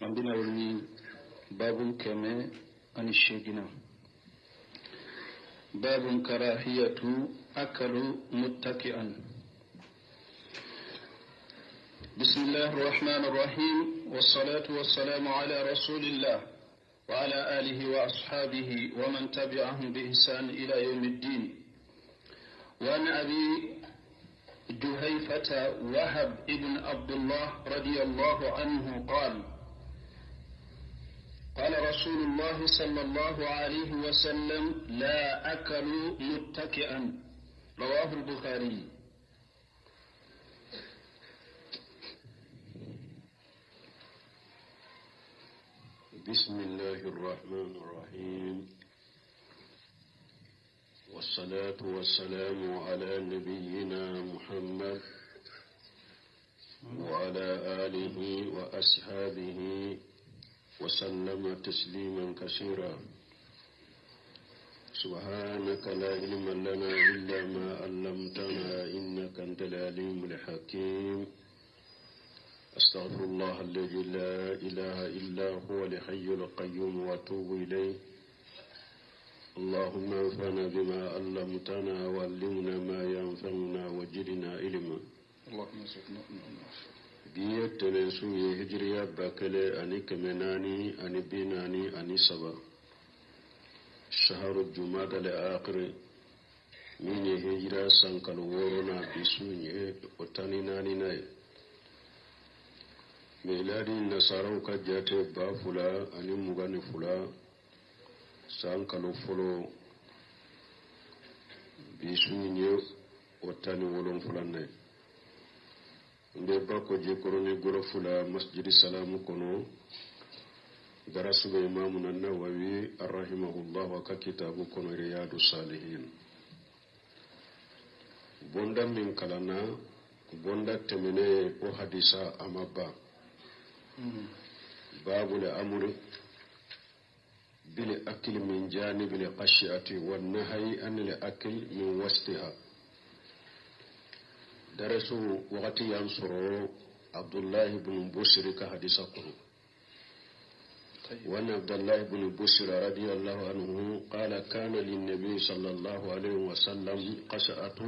An bɛna olu ni babu 108 na. Babu karahiyatu akalu muttaki'an. بسم الله الرحمن الرحيم، والصلاة والسلام على رسول الله وعلى آله وأصحابه ومن تبعهم بإحسان إلى يوم الدين. وعن أبي جهيفة وهب ابن عبد الله رضي الله عنه قال: قال رسول الله صلى الله عليه وسلم: لا أكل متكئا. رواه البخاري. بسم الله الرحمن الرحيم، والصلاة والسلام على نبينا محمد وعلى آله وأصحابه وسلم تسليما كثيرا. سبحانك لا علم لنا إلا ما علمتنا إنك أنت العليم الحكيم. أستغفر الله الذي لا إله إلا هو الحي القيوم وأتوب إليه. اللهم انفعنا بما علمتنا وعلمنا ما ينفعنا وزدنا علما. اللهم زدنا علما. Bi ye tɛnɛnsu ye, hijiriya 1443, saharu jumada le akiri, min ye hijira san kalo wɔɔrɔnan, bi su ye o 14nan ye. Miladi nasaraw ka jate, 2022 san kalo fɔlɔ, bi su ye o 17nan ye. N bɛ Bako Jikɔrɔni gɔrɔfu la, Masjidi Salamu kɔnɔ. Darasu bɛ Imamuna Nawawi arahimahullah a ka kitabu kɔnɔ, Riyadu Salihin. Bonda min kalanna, bonda tɛmɛnen, o hadisa a ma ban. Babu le amuri bil akil min janibi l qashi'ati wan nahyi an al akil min wastiha. Darasu wagati y'an sɔrɔ Abdullahi bin Busiri ka hadisa kɔnɔ. وأن عبد الله بن بسر رضي الله عنه قال: كان للنبي صلى الله عليه وسلم قصعة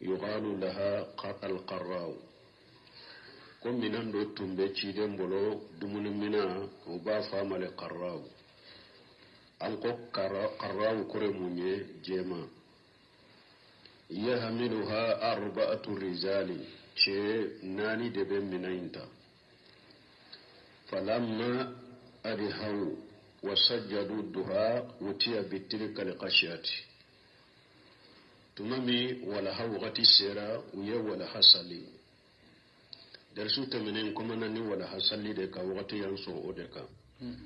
يقال لها القراء. Ko minan dɔ tun bɛ ciden bolo, dumuni minan, u b'a fɔ a ma le qarraw. An ko qarraw kɔrɔ mun ye? Jɛman. Yahmiluha arba'atu rijali, cɛ naani de bɛ minan in ta. Falamma adhaw wa sajjadu duha utiya bitilka alqashiyati. Tuma min walaha wagati sera, u ye walaha sali. Darisu tɛmɛnen kumana ni walaha sali de kan, wagati y'an sɔrɔ o de kan.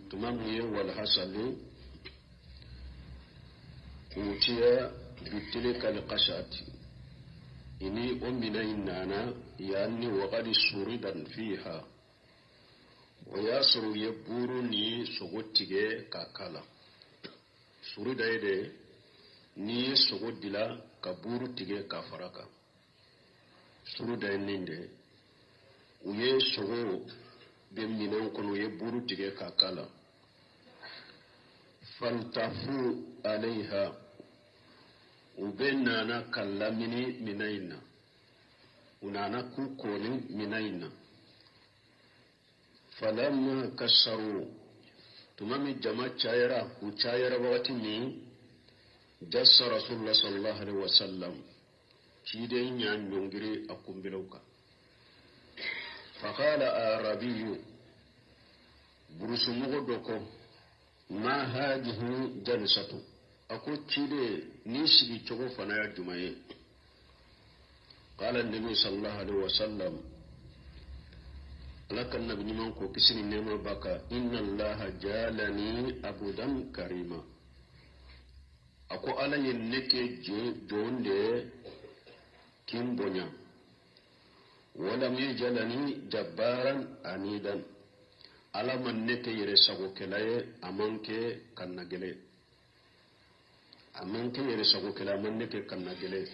Tuma min ye walaha sali, utiya bitilka alqashati, ini o minan in nana yanni. Waqad suridan fiha, o y'a sɔrɔ u ye buuru ni sogo tigɛ k'a k'a la. Surida ye de, n'i ye sogo dila ka buuru tigɛ k'a fara kan, suruda ye nin de. U ye sogo bɛ minɛn kɔnɔ, u ye buuru tigɛ k'a k'a la. Faltafu alayha, u bɛ nana ka lamini minɛn in na, u nana k'u kɔni minɛn in na. Falamma kasaru, tuma min jama cayara, u cayara wagati min, jassa rasulullah sallallahu alaihi wasallam, ciden y'a ɲɔngiri a kunbelaw kan. Faqala arabiyu, burusumɔgɔ dɔ ko: ma hadihi jalsatu? A ko: ciden, ni sigi cogo fana ya jumɛn ye? Qala nabi sallallahu alaihi wasallam, Ala ka nabi ɲuman ko, kisi ni nɛɛma b'a kan: inna allaha jalani abudan karima. A ko Ala ye ne kɛ jɔn de ye k'i bonya. Walam yajalani jabbaran anidan, Ala ma ne kɛ yɛrɛ sagokɛla ye, a man kɛ kannagɛlɛ, a man kɛ yɛrɛ sagokɛla, a man ne kɛ kannagɛlɛ.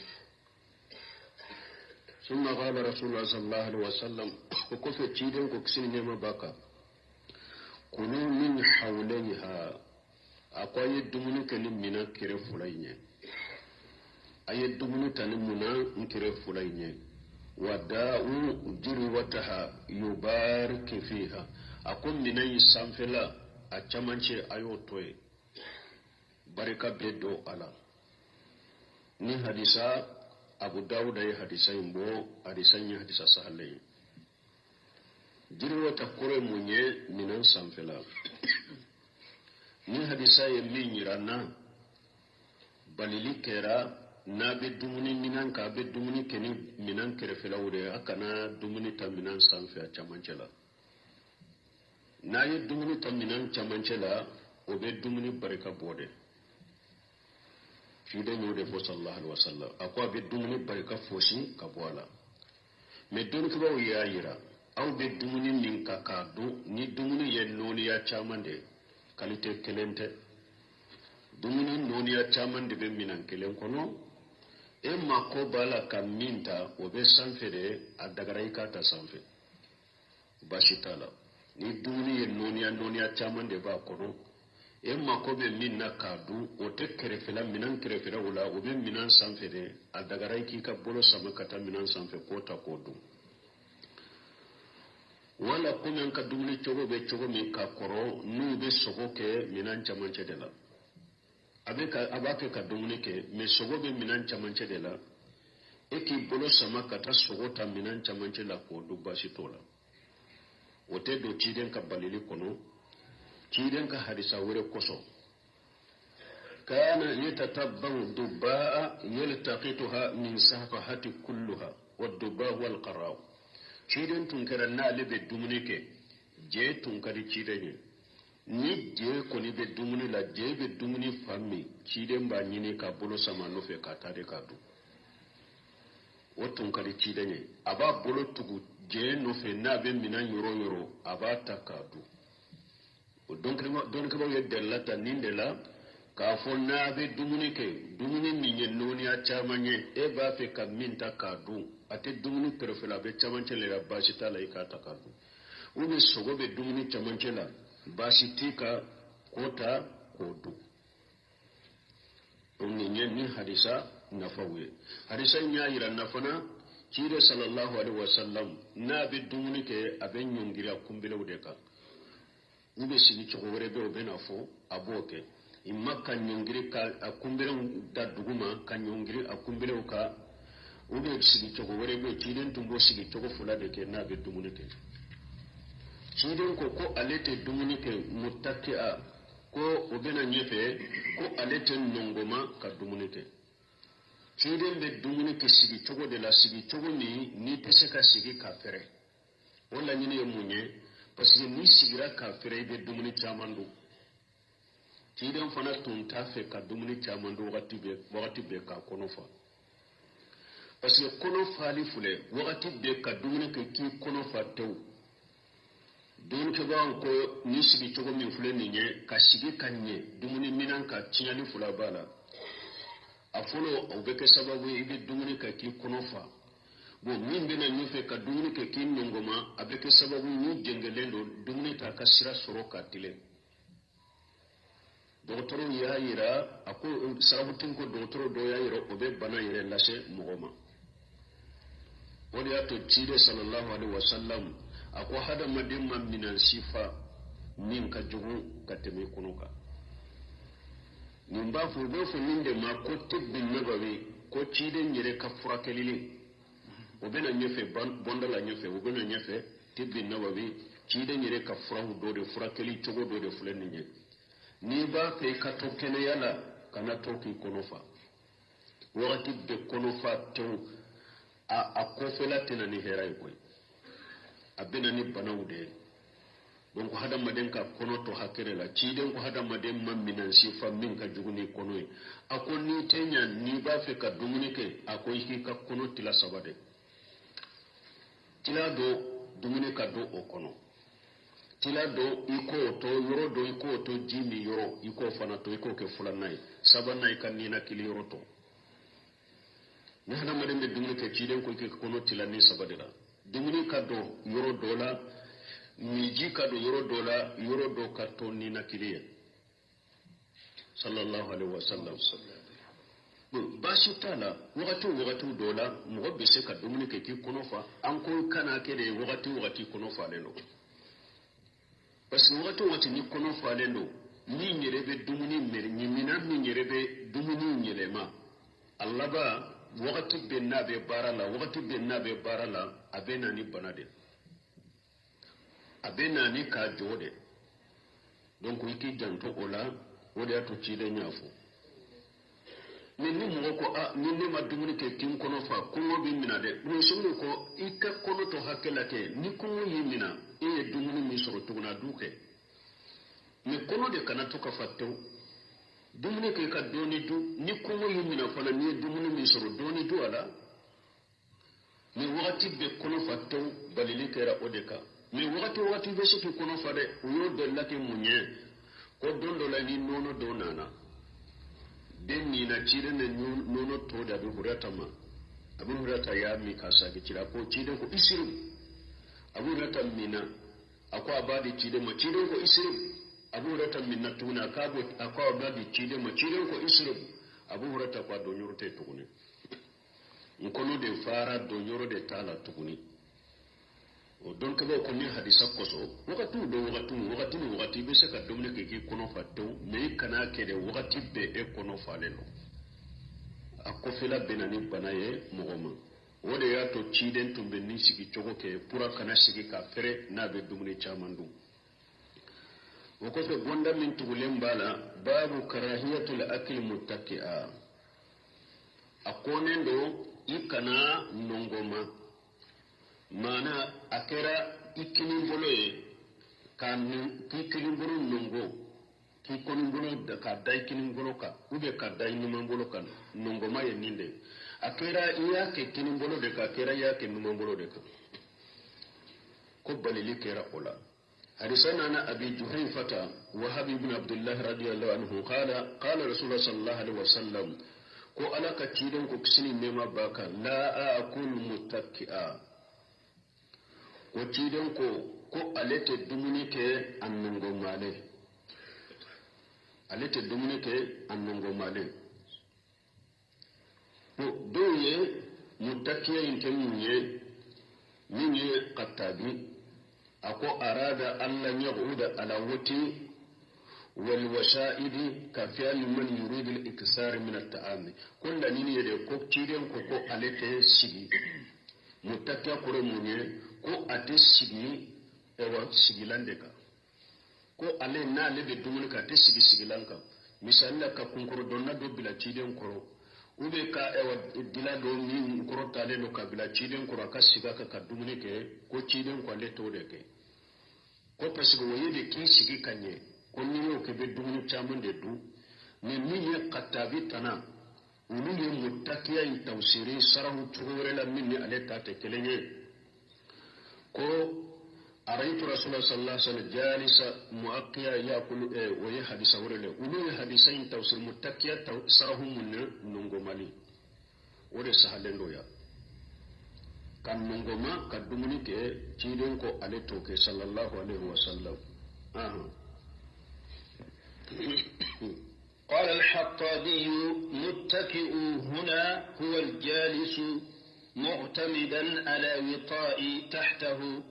Summa qala rasulullah sallallahu alaihi wasallam, o kɔfɛ ciden ko, kisi ni nɛɛma b'a kan: Kulu min hawlayha, a ko a ye dumuni kɛ ni minan kɛrɛ fila in ye, a ye dumuni ta ni minan kɛrɛ fila in ye. Wa da'u jirwataha yubarik fiha, a ko minan in sanfɛla a camancɛ a y'o to yen, barika bɛ don a la. Ni hadisa Abu Dawuda ye hadisa in bɔ, hadisa in ye hadisa sahalen ye. Jiriwata kɔrɔ ye mun ye? Minan sanfɛla. Ni hadisa ye min yira n na, balili kɛra n'a bɛ dumuni minan kan, a bɛ dumuni kɛ ni minan kɛrɛfɛlaw de ye, a kana dumuni ta minan sanfɛ a camancɛ la. N'a ye dumuni ta minan camancɛ la, o bɛ dumuni barika bɔ de. Ciden y'o de fɔ sallallahu alaihi wasallam, a ko a bɛ dumuni barika fosi ka bɔ a la. Mɛ dɔnnikɛbaaw y'a yira, aw bɛ dumuni min ka k'a dun, ni dumuni ye nɔɔniya caman de ye, kalite kelen tɛ, dumuni nɔɔniya caman de bɛ minan kelen kɔnɔ, e mako b'a la ka min ta, o bɛ sanfɛ de, a dagara i k'a ta sanfɛ, baasi t'a la. Ni dumuni ye nɔɔniya nɔɔniya caman de b'a kɔnɔ, e mako bɛ min na k'a dun, o tɛ kɛrɛfɛla minan kɛrɛfɛlaw la, o bɛ minan sanfɛ de, a dagara i k'i ka bolo sama ka taa minan sanfɛ k'o ta k'o dun. Wala komi an ka dumuni cogo bɛ cogo min ka kɔrɔ, n'u bɛ sogo kɛ minan camancɛ de la, a bɛ ka a b'a kɛ ka dumuni kɛ, mɛ sogo bɛ minan camancɛ de la, e k'i bolo sama ka taa sogo ta minan camancɛ la k'o dun, baasi t'o la. O tɛ don ciden ka balili kɔnɔ, ciden ka hadisa wɛrɛ kosɔn. Kana yatatabba'u dubbaa yaltaqituha min safahati kulluha wa dubba huwa alqara'u. Ciden tun kɛra n'ale bɛ dumuni kɛ, je tun ka di ciden ye. Ni je kɔni bɛ dumuni la, je bɛ dumuni fan min, ciden b'a ɲini ka bolo sama nɔfɛ ka taa de k'a dun. O tun ka di ciden ye, a b'a bolo tugu je nɔfɛ, n'a bɛ minɛn yɔrɔ yɔrɔ, a b'a ta k'a dun. O dɔnnikɛbaaw ye dalila ta nin de la k'a fɔ n'a bɛ dumuni kɛ, dumuni min ye nɔɔniya caman ye, e b'a fɛ ka min ta k'a dun, a tɛ dumuni kɛrɛfɛ la, a bɛ camancɛ la, baasi t'a la i k'a ta k'a dun. Ou bien sogo bɛ dumuni camancɛ la, baasi t'i ka k'o ta k'o dun. O nin ye ni hadisa nafaw ye. Hadisa in y'a yira na fana, ciden sallallahu alaihi wasallam n'a bɛ dumuni kɛ, a bɛ ɲɔngiri a kunbelew de kan. U bɛ sigi cogo wɛrɛ bɛ, o bɛ na fɔ, a b'o kɛ. I ma ka ɲɔngiri ka a kunbelew da duguma, ka ɲɔngiri a kunbelew kan, u bɛ sigi cogo wɛrɛ bɛ, ciden tun b'o sigi cogo fila de kɛ n'a bɛ dumuni kɛ. Ciden ko ko ale tɛ dumuni kɛ mutaki'a, ko o bɛna ɲɛfɛ, ko ale tɛ nɔngɔma ka dumuni kɛ. Ciden bɛ dumuni kɛ sigi cogo de la, sigi cogo min n'i tɛ se ka sigi ka fɛrɛ. O laɲini ye mun ye? Parce que n'i sigira ka fɛrɛ, i bɛ dumuni caman dun. Ciden fana tun t'a fɛ ka dumuni caman dun wagati bɛɛ, wagati bɛɛ k'a kɔnɔ fa. Parce que kɔnɔ fali filɛ, wagati bɛɛ ka dumuni kɛ k'i kɔnɔ fa tewu. Dumunikɛbagaw ko ni sigi cogo min filɛ nin ye, ka sigi ka ɲɛ dumuni minan ka tiɲɛni fila b'a la. A fɔlɔ, o bɛ kɛ sababu ye i bɛ dumuni kɛ k'i kɔnɔ fa. Bon, min bɛna ɲɛfɛ, ka dumuni kɛ k'i nɔngɔma, a bɛ kɛ sababu ni jɛngɛlen don, dumuni t'a ka sira sɔrɔ ka tilen. Dɔgɔtɔrɔw y'a yira, a ko sarabutin ko dɔgɔtɔrɔ dɔw y'a yira, o bɛ bana yɛrɛ lase mɔgɔ ma. O de y'a to ciden sallallahu alaihi wasallam a ko hadamaden ma minan si fa min ka jugu ka tɛmɛ i kɔnɔ kan. Nin b'a fɔ, u b'a fɔ min de ma ko tibbi nabawi, ko ciden yɛrɛ ka furakɛli, o bɛna ɲɛfɛ bɔnda la ɲɛfɛ, o bɛna ɲɛfɛ. Tibbi nabawi, ciden yɛrɛ ka furaw dɔ de, furakɛli cogo dɔ de filɛ nin ye. N'i b'a fɛ i ka to kɛnɛya la, kana to k'i kɔnɔ fa wagati bɛɛ. Kɔnɔ fa tewu, a kɔfɛla tɛna ni hɛrɛ ye koyi, a bɛna ni banaw de ye. Donc hadamaden ka kɔnɔ to hakɛ la. Ciden ko hadamaden ma minan si fa min ka jugu ni kɔnɔ ye. A ko n'i tɛ ɲa, n'i b'a fɛ ka dumuni kɛ, a ko i k'i ka kɔnɔ tila saba de. Tila dɔ, dumuni ka don o kɔnɔ. Tila dɔ, i k'o to yɔrɔ dɔ, i k'o to ji min yɔrɔ, i k'o fana to, i k'o kɛ filanan ye. Sabanan, i ka ninakili yɔrɔ to. Ni hadamaden bɛ dumuni kɛ, ciden ko i k'i kɔnɔ tila ni saba de la. Dumuni ka don yɔrɔ dɔ la, Miji ka don yɔrɔ dɔ la, yɔrɔ dɔ ka to ninakili ye, sallallahu alaihi wasallam. Bon, baasi t'a la, wagati o wagati dɔ la mɔgɔ bɛ se ka dumuni kɛ k'i kɔnɔ fa. An ko kana kɛ de wagati o wagati kɔnɔ falen don, parce que wagati o wagati ni kɔnɔ falen don, min yɛrɛ bɛ dumuni ɲimina, min yɛrɛ bɛ dumuni yɛlɛma, a laban wagati bɛɛ n'a bɛ baara la, wagati bɛɛ n'a bɛ baara la, a bɛ na ni bana de, a bɛ na ni k'a jɔ de. Donc i k'i janto o la. O de y'a to ciden y'a fɔ. Mais ni mɔgɔ ko a ni ne ma dumuni kɛ k'i kɔnɔ fa, kɔngɔ b'i minɛ dɛ, muso ko i ka kɔnɔ to hakɛ la kɛ. Ni kɔngɔ y'i minɛ, e ye dumuni min sɔrɔ tuguni, a du kɛ. Mais kɔnɔ de kana to ka fa tewu. Dumuni kɛ, i ka dɔɔni dun. Ni kɔngɔ y'i minɛ fana, n'i ye dumuni min sɔrɔ, dɔɔni dun a la. Mais wagati bɛɛ kɔnɔ fa tewu, balili kɛra o de kan. Mais wagati o wagati bɛ se k'i kɔnɔ fa dɛ. U y'o delila kɛ mun ye? Ko don dɔ la, ni nɔnɔ dɔ nana den min na, ciden ne nɔnɔ tɔ de Abu Hurata ma. Abu Hurata y'a min k'a sagi cira ko ciden ko isirib. Abu Hurata minna, a ko a b'a di ciden ma. Ciden ko isirib. Abu Hurata minna tuguni, a ko a b'a di ciden ma. Ciden ko isirib. Abu Hurata ko a don yɔrɔ tɛ tuguni, n kɔnɔ de fara, don yɔrɔ de t'a la tuguni. O dɔnkɛbaw ko ni hadisa kosɔn, wagatiw dɔ wagatiw, wagati ni wagati i bɛ se ka dumuni kɛ k'i kɔnɔ fa tewu, mais i kana kɛ dɛ wagati bɛɛ e kɔnɔ falen don. A kɔfɛla bɛ na ni bana ye mɔgɔ ma. O de y'a to ciden tun bɛ nin sigi cogo kɛ pour a kana sigi ka fɛrɛ n'a bɛ dumuni caman dun. O kɔfɛ, bonda min tugulen b'a la, babu karahiyatul akil muttaki'a. A kɔnnen don i kana nɔngɔma, maana a kɛra i kinin bolo ye ka k'i kinin bolo nɔngɔ, k'i kɔnin bolo ka da i kinin bolo kan, ou bien ka da i numan bolo kan. Nɔngɔma ye nin de, a kɛra i y'a kɛ kinin bolo de kan, a kɛra i y'a kɛ numan bolo de kan, ko balili kɛra o la. Hadisa nana Abi Juhaifata Wahab ibn Abdullah radiyallahu anhu qala qala Rasulullah sallallahu alaihi wasallam, ko Ala ka ciden ko, kisi ni nɛɛma b'a kan, la akul muttaki'a. Ko ciden ko ko ale tɛ dumuni kɛ a nɔngɔmale, ale tɛ dumuni kɛ a nɔngɔmale. Ko dɔw ye mutakiya in kɛ mun ye? Min ye Katabi, a ko arada alla yaquda ala wati wal wasa'idi ka fi'li man yuridu al-iksar min at-ta'am. Ko laɲini ye de ko ciden ko ko ale tɛ sigi. Mutakiya kɔrɔ mun ye? Ko a tɛ sigi ɛwa sigilan de kan. Ko ale n'ale bɛ dumuni kɛ, a tɛ sigi sigilan kan. Misali la, ka kunkorodɔnna dɔ bila ciden kɔrɔ, ou bien ka ɛwa dila dɔ min kɔrɔ talen don ka bila ciden kɔrɔ, a ka sigi a kan ka dumuni kɛ. Ko ciden ko ale t'o de kɛ, ko parce que o ye de k'i sigi ka ɲɛ. Ko n'i y'o kɛ, i bɛ dumuni caman de dun. Mais min ye Katabi tana, olu ye mutakiya in tawsiri sarahu cogo wɛrɛ la min ni ale ta tɛ kelen ye. Ko araitu Rasulullah sallallahu alaihi wasallam jalisa muaqiya yakulu. O ye hadisa wɛrɛ le. Olu ye hadisa in tawsir mutakiya sarahu mun na? Nongomali, o de sahalen do ya ka nongoma ka dumuni kɛ. Ciden ko ale t'o kɛ, sallallahu alaihi wasallam. Ahan. قال الحطابي: متكئ هنا هو الجالس معتمدا على وطاء تحته.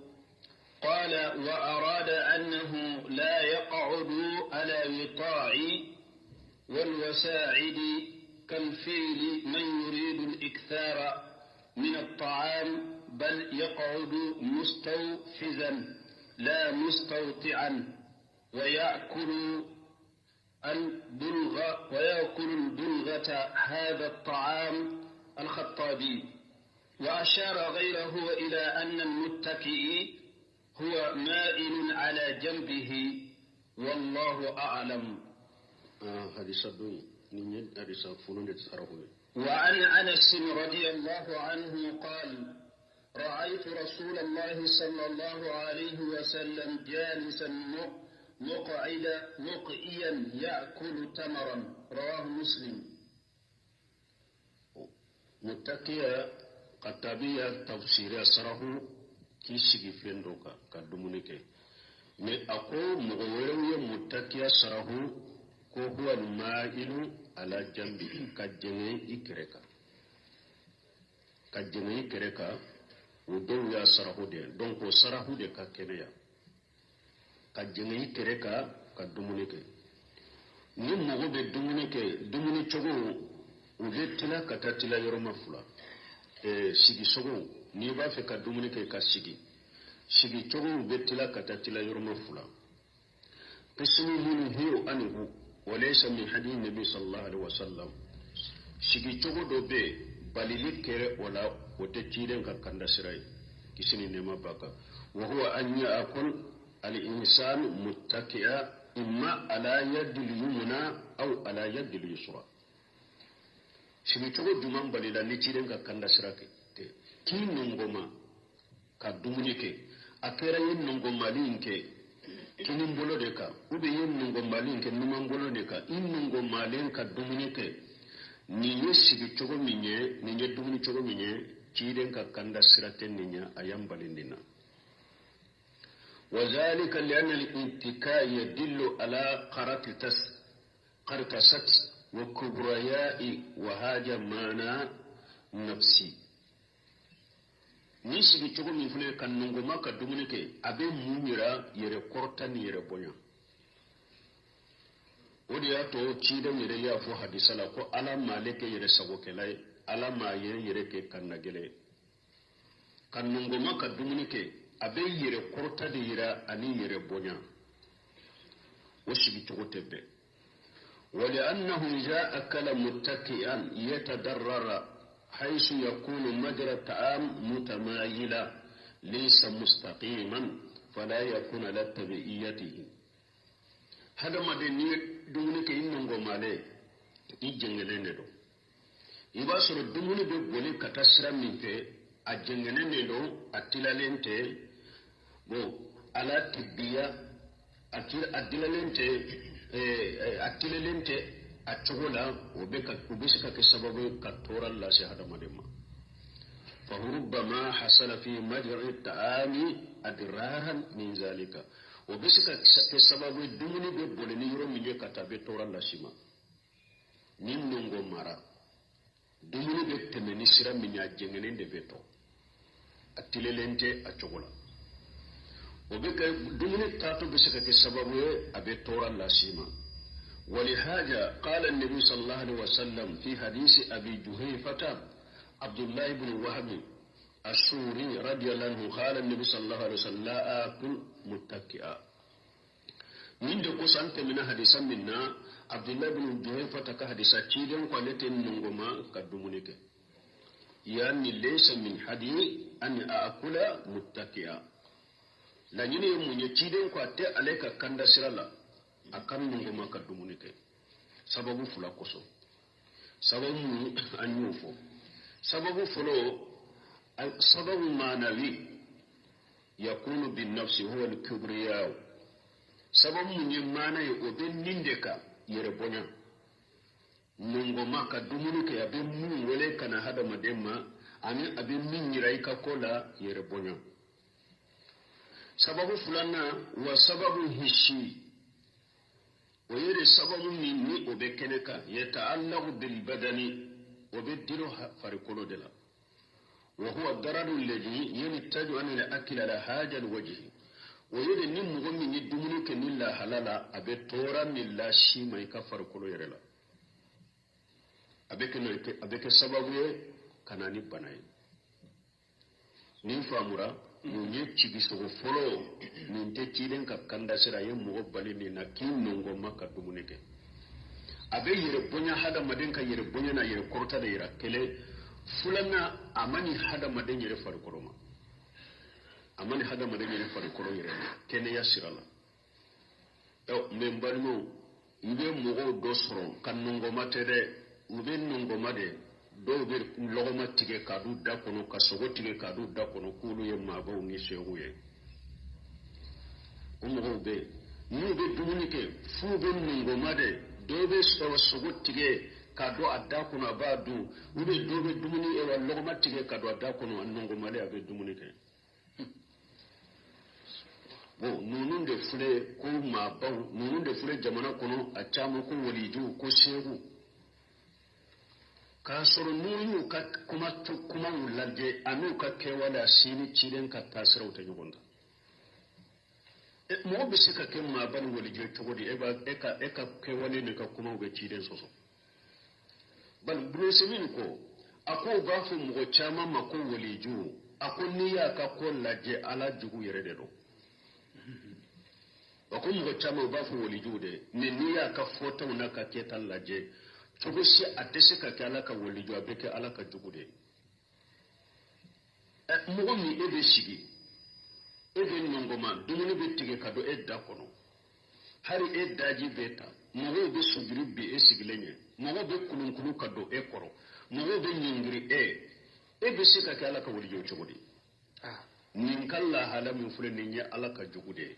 قال: وأراد أنه لا يقعد على وطاء والوساعد كالفيل من يريد الإكثار من الطعام، بل يقعد مستوفزا لا مستوطعا، ويأكل البلغة هذا الطعام. الخطابي: وأشار غيره إلى أن المتكئ هو مائل على جنبه، والله أعلم. آه، hadisa dun nin ye hadisa funu de sarahu ye. وعن أنس رضي الله عنه قال: رأيت رسول الله صلى الله عليه وسلم جالسا مقعدا مقئيا يأكل تمرا. رواه مسلم. Mutakiya, Katabiya tafsiri sarahu. K'i sigi fɛn dɔ kan ka dumuni kɛ. Mais a ko mɔgɔ wɛrɛw ye mutakiya sarahu ko huwa al-ma'ilu ala jambi, ka jɛngɛ i kɛrɛ kan, ka jɛngɛ i kɛrɛ kan. O dɔw y'a sarahu de. Donc o sarahu de ka kɛnɛya, ka jɛngɛ i kɛrɛ kan ka dumuni kɛ. Ni mɔgɔ bɛ dumuni kɛ, dumuni cogo u bɛ tila ka taa tila yɔrɔma fila. Sigisogo, n'i b'a fɛ ka dumuni kɛ ka sigi, sigi cogow bɛ tila ka taa tila yɔrɔma fila. Qismu munhiyu anhu wa laysa min hadi nabi sallallahu alaihi wasallam. Sigi cogo dɔ bɛ yen, balili kɛra o la, o tɛ ciden ka kanda sira ye, kisi ni nɛɛma b'a kan. Wa huwa an ya'kul al-insan muttaki'a imma ala yadi al-yumna aw ala yadi al-yusra. Sigi cogo jumɛn balila ni ciden ka kanda sira kɛ? K'i nɔngɔma ka dumuni kɛ, a kɛra ye nɔngɔmali in kɛ kinin bolo de kan, ou bien ye nɔngɔmali in kɛ numan bolo de kan, i nɔngɔmalen ka dumuni kɛ, nin ye sigi cogo min ye, nin ye dumuni cogo min ye, ciden ka kanda sira tɛ nin ye, a y'an bali nin na. وذلك لأن الاتكاء يدل على قرطسة وكبرياء وهذا معنى نفسي. Ni sigi cogo min filɛ, ka nɔngɔma ka dumuni kɛ, a bɛ mun yira? Yɛrɛ kɔrɔta ni yɛrɛ bonya. O de y'a to ciden yɛrɛ y'a fɔ hadisa la ko Ala m'ale kɛ yɛrɛ sagokɛla ye, Ala m'a yɛrɛ yɛrɛ kɛ kannagɛlɛ ye. Ka nɔngɔma ka dumuni kɛ, a bɛ yɛrɛ kɔrɔta de yira ani yɛrɛ bonya. O sigi cogo tɛ bɛn. ولأنه إذا أكل متكئا يتضرر حيث يكون مجرى الطعام متمايلا ليس مستقيما فلا يكون على تبعيته. Hadamaden, ni dumuni kɛ i nɔngɔmalen, i jɛngɛnen de don, i b'a sɔrɔ dumuni bɛ boli ka taa sira min fɛ, a jɛngɛnen de don, a tilalen tɛ. Bon, ala tibiya, a dilalen tɛ, a tilalen tɛ a cogo la. O bɛ se ka kɛ sababu ye ka tɔɔrɔ lase hadamaden ma. فربما حصل في مجرى الطعام أضرارا من ذلك. O bɛ se ka kɛ sababu ye, dumuni bɛ boli ni yɔrɔ min ye ka taa, a bɛ tɔɔrɔ lase ma. Ni nɔngɔ mara, dumuni bɛ tɛmɛ ni sira min ye, a jɛngɛnen de bɛ tɔ, a tilelen tɛ a cogo la. O bɛ kɛ dumuni taatɔ bɛ se ka kɛ sababu ye, a bɛ tɔɔrɔ lase ma. ولهذا قال النبي صلى الله عليه وسلم في حديث أبي جهيفة عبد الله بن وهب السوري رضي الله عنه، قال النبي صلى الله عليه وسلم: لا آكل متكئا. Min de kosɔn an tɛmɛna hadisa min na, Abdullahi bin Juhayfa ka hadisa, ciden ko ale tɛ nɔngɔma ka dumuni kɛ. يعني ليس من هديي أن آكل متكئا. Laɲini ye mun ye? Ciden ko a tɛ ale ka kanda sira la a ka nɔngɔma ka dumuni kɛ, sababu fila kosɔn. Sababu mun an y'o fɔ? Sababu fɔlɔ, sababu معنوي يكون بالنفس هو الكبرياء. Sababu mun ye maana ye, o bɛ nin de kan, yɛrɛ bonya. Nɔngɔma ka dumuni kɛ, a bɛ mun wele ka na hadamaden ma, ani a bɛ min yira i ka ko la, yɛrɛ bonya. Sababu filanan, وسبب حسي, o ye de sababu min ni o bɛ kɛnɛ kan, يتعلق بالبدن, o bɛ dilo farikolo de la. وهو الضرر الذي ينتج عن الأكل على هذا الوجه. O ye de ni mɔgɔ min ye dumuni kɛ ni lahala la, a bɛ tɔɔrɔ min las'i ma i ka farikolo yɛrɛ la, a bɛ kɛ sababu ye ka na ni bana ye. Nin faamura, nin ye cigisogo fɔlɔ. Nin tɛ ciden ka kanda sira ye. Mɔgɔ bali nin na k'i nɔngɔma ka dumuni kɛ, a bɛ yɛrɛ bonya, hadamaden ka yɛrɛ bonya na yɛrɛ kɔrɔta de yira. Kelen filanan, a ma ni hadamaden yɛrɛ farikolo ma, a ma ni hadamaden yɛrɛ farikolo yɛrɛ ma kɛnɛya sira la. Ɛ mɛ n balimaw, i bɛ mɔgɔw dɔ sɔrɔ ka nɔngɔma tɛ dɛ, u bɛ nɔngɔma de. Dɔw bɛ lɔgɔma tigɛ k'a d'u da kɔnɔ, ka sogo tigɛ k'a d'u da kɔnɔ, k'olu ye maabaw ni sew ye. O mɔgɔw bɛ yen, n'u bɛ dumuni kɛ, f'u bɛ nɔngɔma de. Dɔw bɛ sogo tigɛ k'a don a da kɔnɔ, a b'a dun. Ou bien dɔw bɛ dumuni lɔgɔma tigɛ ka don a da kɔnɔ, a nɔngɔmalen, a bɛ dumuni kɛ. Bon, ninnu de filɛ ko maabaw, ninnu de filɛ jamana kɔnɔ, a caman ko walijuw, ko seeku. K'a sɔrɔ n'u y'u ka kumaw lajɛ an'u ka kɛwale, a si ni ciden ka taasiraw tɛ ɲɔgɔn kan. Mɔgɔ bɛ se ka kɛ maaba ni waliju ye cogo di? E ka kɛwale n'i ka kumaw bɛ ciden sɔsɔ. Bali Bulonsemin ko, a ko u b'a fɔ mɔgɔ caman ma ko waliju, a ko n'i y'a ka ko lajɛ, Ala jugu yɛrɛ de don. A ko mɔgɔ caman u b'a fɔ walijuw de, mɛ n'i y'a ka fɔtaw n'a ka kɛta lajɛ, cogo si a tɛ se ka kɛ Ala ka waliju, a bɛ kɛ Ala ka jugu de ye. Mɔgɔ min e bɛ sigi, e bɛ nɔngɔma, dumuni bɛ tigɛ ka don e da kɔnɔ, hali e daji bɛ ta, mɔgɔw bɛ sujuru bi e sigilen ɲɛ, mɔgɔw bɛ kulunkulu ka don e kɔrɔ, mɔgɔw bɛ ɲɔngiri e, e bɛ se ka kɛ Ala ka waliju cogo di? Nin ka lahala min filɛ nin ye Ala ka jugu de ye.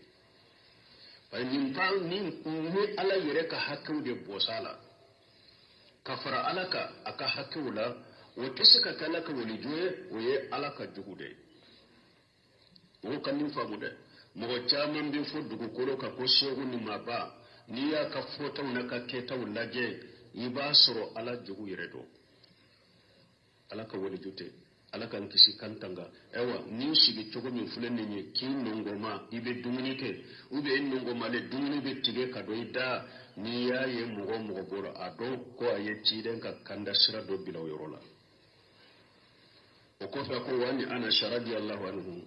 Bari nin ka nin ni Ala yɛrɛ ka hakɛw de bɔs'a la, ka fara Ala kan a ka hakɛw la, o tɛ se ka kɛ Ala ka waliju ye, o ye Ala ka jugu de ye. Mɔgɔw ka nin faamu dɛ. Mɔgɔ caman bɛ fɔ dugukolo kan ko seku ni maaba, n'i y'a ka fɔtaw n'a ka kɛtaw lajɛ, i b'a sɔrɔ Ala jugu yɛrɛ don. Ala ka waliju tɛ. Ala k'an kisi k'an tanga. Ayiwa, n'i sigi cogo min filɛ nin ye, k'i nɔngɔma, i bɛ dumuni kɛ, ou bien i nɔngɔmalen dumuni bɛ tigɛ ka don i da, n'i y'a ye mɔgɔ o mɔgɔ bɔra, a dɔn ko a ye ciden ka kanda sira dɔ bila o yɔrɔ la. O kɔfɛ ko wa ni Anas radiyallahu anhu,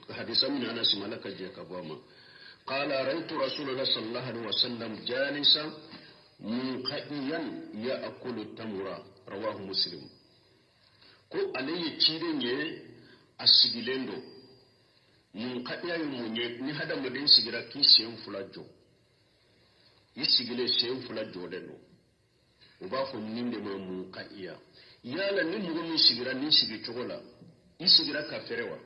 hadisa min Anas ma, Ala ka jɛ ka bɔ a ma, qala ra'aytu Rasulullah sallallahu alaihi wasallam jalisan munqa'iyan ya'kulu tamura, rawahu Muslim. Ko ale ye ciden ye, a sigilen don. Munqa'iya ye mun ye? Ni hadamaden sigira k'i sen fila jɔ, i sigilen sen fila jɔlen don, u b'a fɔ min de ma munqa'iya. Yala ni mɔgɔ min sigira nin sigi cogo la, i sigira ka fɛrɛ wa?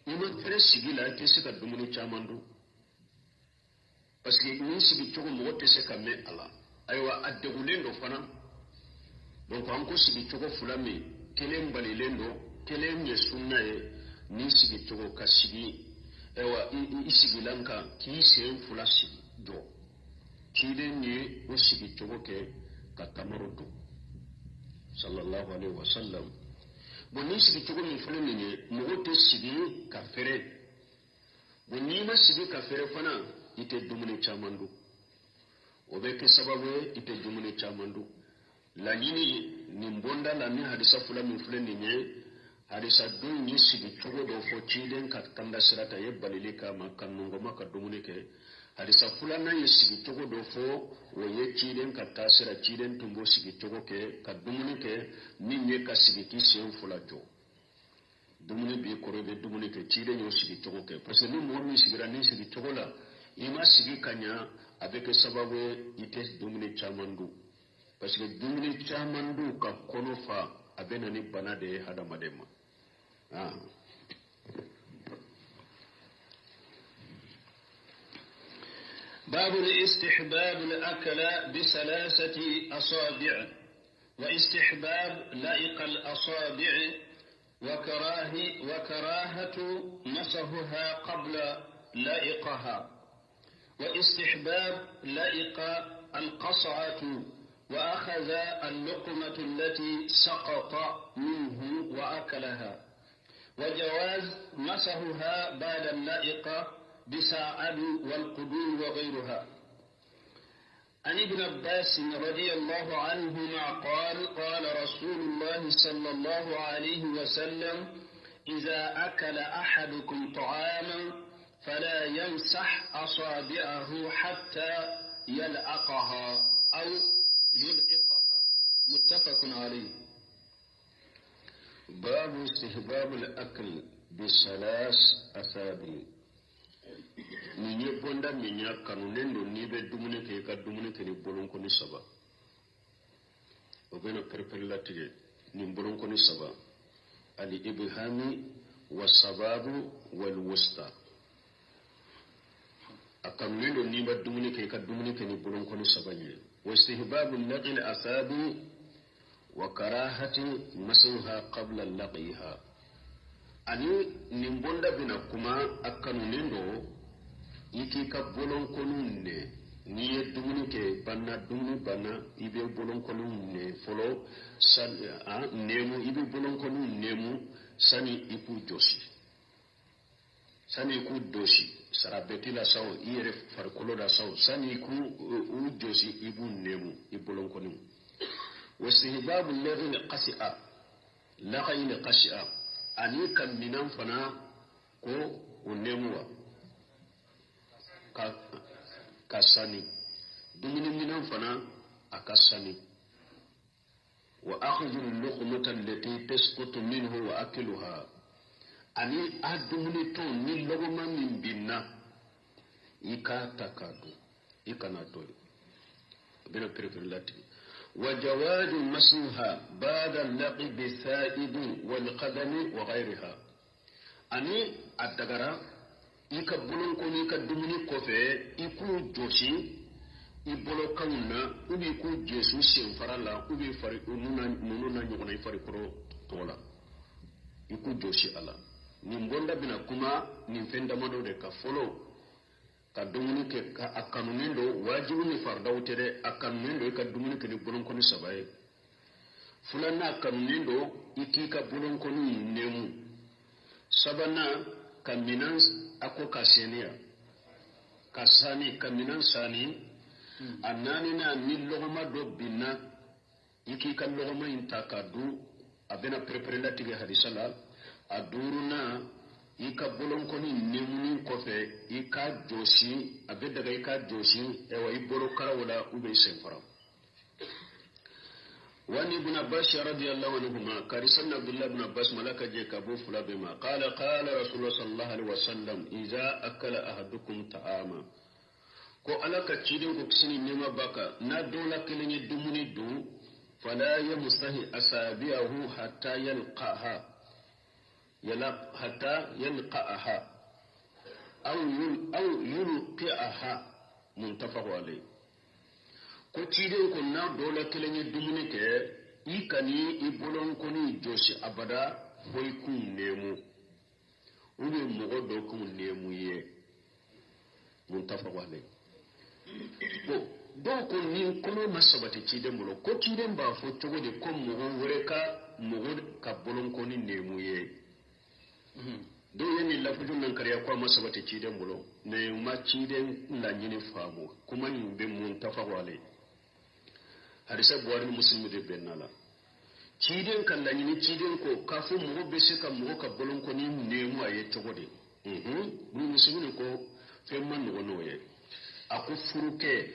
I ma fɛrɛ sigi la, i tɛ se ka dumuni caman dun, parce que nin sigi cogo mɔgɔ tɛ se ka mɛn a la. Ayiwa, a degunnen don fana. Donc an ko sigi cogo fila min, kelen balilen don, kelen ye sunna ye. Nin sigi cogo ka sigi, ayiwa, i sigilan kan k'i sen fila sigi jɔ, ciden ye o sigi cogo kɛ ka tamaro dun, sallallahu alaihi wa sallam. Bon, nin sigi cogo min filɛ nin ye, mɔgɔ tɛ sigi ka fɛrɛ. Bon, n'i ma sigi ka fɛrɛ fana, i tɛ dumuni caman dun, o bɛ kɛ sababu ye i tɛ dumuni caman dun. Laɲini nin bonda la, ni hadisa fila min filɛ nin ye, hadisa dun ye sigi cogo dɔ fɔ ciden ka kanda sira ta ye balili kama ka nɔngɔma ka dumuni kɛ. Hadisa filanan ye sigi cogo dɔ fɔ, o ye ciden ka taasira, ciden tun b'o sigi cogo kɛ ka dumuni kɛ, min ye ka sigi k'i sen fila jɔ, dumuni b'i kɔrɔ, i bɛ dumuni kɛ. Ciden y'o sigi cogo kɛ, parce que ni mɔgɔ min sigira nin sigi cogo la, i ma sigi ka ɲa, a bɛ kɛ sababu ye i tɛ dumuni caman dun, parce que dumuni caman dun ka kɔnɔ fa, a bɛ na ni bana de ye hadamaden ma. باب الاستحباب الأكل بثلاثة أصابع، واستحباب لائق الأصابع، وكراهة مسحها قبل لائقها، واستحباب لائق القصعة، وأخذ اللقمة التي سقط منه وأكلها، وجواز مسحها بعد اللائقة بساعد والقدور وغيرها. عن ابن عباس رضي الله عنهما قال: قال رسول الله صلى الله عليه وسلم: إذا أكل أحدكم طعاما فلا يمسح أصابعه حتى يلعقها أو يلعقها. متفق عليه. باب استحباب الأكل بثلاث أصابع. Nin ye bonda min y'a kanunen don, n'i bɛ dumuni kɛ, i ka dumuni kɛ ni bolonkɔni saba. O bɛna pɛrɛpɛrɛ latigɛ nin bolonkɔni saba: al ibhami wa sababu wal wusta. A kanunen don n'i bɛ dumuni kɛ, i ka dumuni kɛ ni bolonkɔni saba ye. Wa istihbabu laqi al asabi wa karahati masuha qabla laqiha. Ani nin bonda bɛna kuma a kanunen don i k'i ka bolonkɔniw nɛ. N'i ye dumuni kɛ banna, dumuni banna, i bɛ bolonkɔniw nɛ fɔlɔ, sani a nɛmu, i bɛ bolonkɔniw nɛmu sani i k'u jɔsi, sani i k'u dosi sarabɛti la sa o, i yɛrɛ farikolo la sa o, sani i k'u u jɔsi, i b'u nɛmu i bolonkɔniw. Wasihbabu laghi qasi'a, laghi qasi'a, ani ka minan fana ko o nɛmu wa ka sani, dumuni minan fana a ka sani. Wa akhdhu luqmata allati tasqutu minhu wa akluha, ani a dumuni tɔn ni lɔgɔma min binna i k'a ta k'a dun, i kana to yen. A bɛna perepere latigɛ. Wa jawazu masuha ba'da laqi bisa'ibi wal qadami wa ghayriha, ani a dagara i ka bolonkɔni i ka dumuni kɔfɛ i k'u jɔsi i bolokanw na, ou bien i k'u jɔsi senfara la, ou bien fari ninnu na ɲɔgɔn na i farikolo tɔ la, i k'u jɔsi a la. Nin bonda bɛna kuma nin fɛn damadɔ de kan. Fɔlɔ, ka dumuni kɛ ka a kanunen don, wajibi ni faridaw tɛ dɛ, a kanunen don i ka dumuni kɛ ni bolonkɔni saba ye. Filanan, a kanunen don i k'i ka bolonkɔni nɛmu. Sabanan, ka minan a ko ka seniya, ka sani, ka minan sani. A naaninan, ni lɔgɔma dɔ binna i k'i ka lɔgɔma in ta k'a dun, a bɛna perepere latigɛ hadisa la. A duurunan, i ka bolonkɔni nɛmuni kɔfɛ i k'a jɔsi, a bɛ daga i k'a jɔsi ɛwa i bolokaraw la ou bien senfara. وعن ابن عباس رضي الله عنهما، كارسن عبد الله بن عباس ملك جيك أبو فلا بما قال قال رسول الله صلى الله عليه وسلم إذا أكل أحدكم طعاما، ko ala ka ciden ko kisi ni nɛɛma b'a kan, n'a dɔw la kelen ye dumuni dun, fala yamsahi asabi'ahu hatta yalqaha, hatta yalqaha aw aw yulqi'aha, muttafaq alayh. Ko ciden ko n'a dɔw la kelen ye dumuni kɛ, i kan'i i bolonkɔni jɔsi abada fo i k'u nɛmu, ou bien mɔgɔ dɔ k'u nɛmu ye, muttafaq alayh. Bon, dɔw ko ni kɔnɔ ma sabati ciden bolo, ko ciden b'a fɔ cogo di ko mɔgɔ wɛrɛ ka mɔgɔ ka bolonkɔni nɛmu ye? Dɔw ye nin lafuju nankariya ko a ma sabati ciden bolo, mais u ma ciden laɲini faamu. Kuma in bɛ muttafaq alayh, hadisa Buhari ni Muslim de bɛnna la. Ciden ka laɲini, ciden ko k'a fɔ mɔgɔ bɛ se ka mɔgɔ ka bolonkɔni nɛmu a ye cogo di? Ni Muslim ko fɛn ma nɔgɔ n'o ye. A ko furukɛ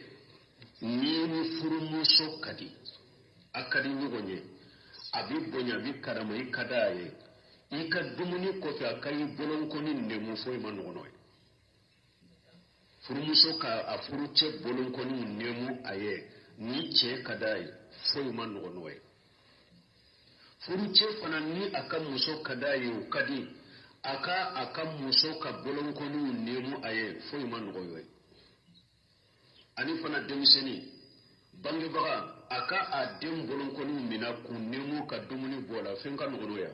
ni ni furumuso ka di, a ka di ɲɔgɔn ye, a bɛ bonya, a bɛ karama, i ka d'a ye, i ka dumuni kɔfɛ a ka i bolonkɔni nɛmu, foyi ma nɔgɔ n'o ye. Furumuso ka a furucɛ bolonkɔni nɛmu a ye, ni cɛ ka d'a ye, foyi ma nɔgɔ n'o ye. Furucɛ fana ni a ka muso ka d'a ye, o ka di, a ka a ka muso ka bolonkɔniw nɛmu a ye, foyi ma nɔgɔ n'o ye. Ani fana denmisɛnnin bangebaga a ka a den bolonkɔniw minɛ k'u nɛmu ka dumuni bɔ a la, fɛn ka nɔgɔ n'o ye?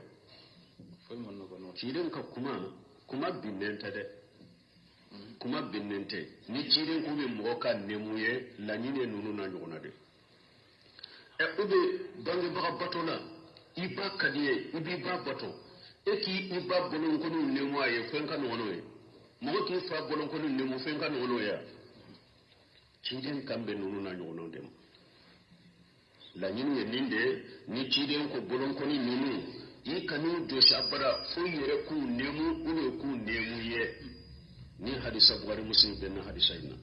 Foyi ma nɔgɔ n'o ye. Ciden ka kuma, kuma binnen tɛ dɛ, kuma binnen tɛ. Ni ciden ko bɛ mɔgɔ ka nɛmu ye, laɲini ye ninnu na ɲɔgɔnna de. Ɛ, u bɛ bangebaga bato la, i ba ka di ye, i b'i ba bato, e k'i i ba bolonkɔniw nɛmu a ye, fɛn ka nɔgɔ n'o ye? Mɔgɔ k'i fa bolonkɔniw nɛmu, fɛn ka nɔgɔ n'o ye? Ciden kan bɛ ninnu na ɲɔgɔnnaw de ma. Laɲini ye nin de ye. Ni ciden ko bolonkɔni ninnu i kan'u jɔsi abada fo i yɛrɛ k'u nɛmu ou bien k'u nɛmu ye. Ni hadisa Bukhari Muslim bɛnna hadisa in na.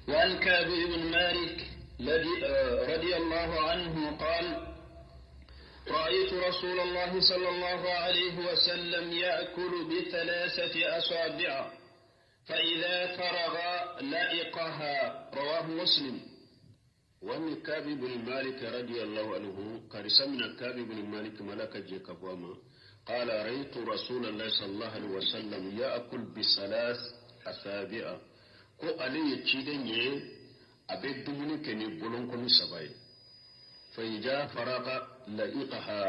وعن كعب بن مالك رضي الله عنه قال رأيت رسول الله صلى الله عليه وسلم يأكل بثلاثة أصابع فإذا فرغ لائقها، رواه مسلم. وعن كعب بن مالك رضي الله عنه قال سمنا كعب بن مالك ملك جيكابوما قال رأيت رسول الله صلى الله عليه وسلم يأكل بثلاث أصابع. Ko ale ye ciden ye, a bɛ dumuni kɛ ni bolonkɔni saba ye. Fa iza faraga la'iqaha,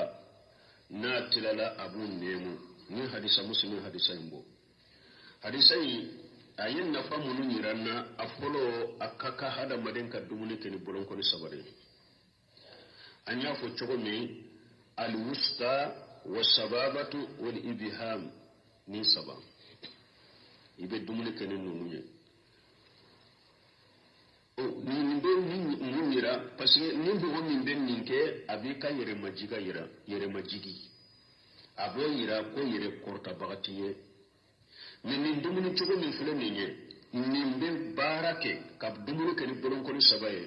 n'a tilala a b'u nɛmu. Ni hadisa Muslim hadisa in bɔ. Hadisa in a ye nafa minnu yira n na, a fɔlɔ, a ka kan hadamaden ka dumuni kɛ ni bolonkɔni saba de ye. An y'a fɔ cogo min, alwusta wa sababatu wal ibham, ni saba i bɛ dumuni kɛ ni ninnu ye. Nin bɛ mun yira? Parce que ni mɔgɔ min bɛ nin kɛ, a b'i ka yɛrɛmajiga yira, yɛrɛmajigi a b'o yira ko yɛrɛ kɔrɔtabaga t'i ye. Mais nin dumuni cogo min filɛ nin ye, nin bɛ baara kɛ ka dumuni kɛ ni bolonkɔni saba ye.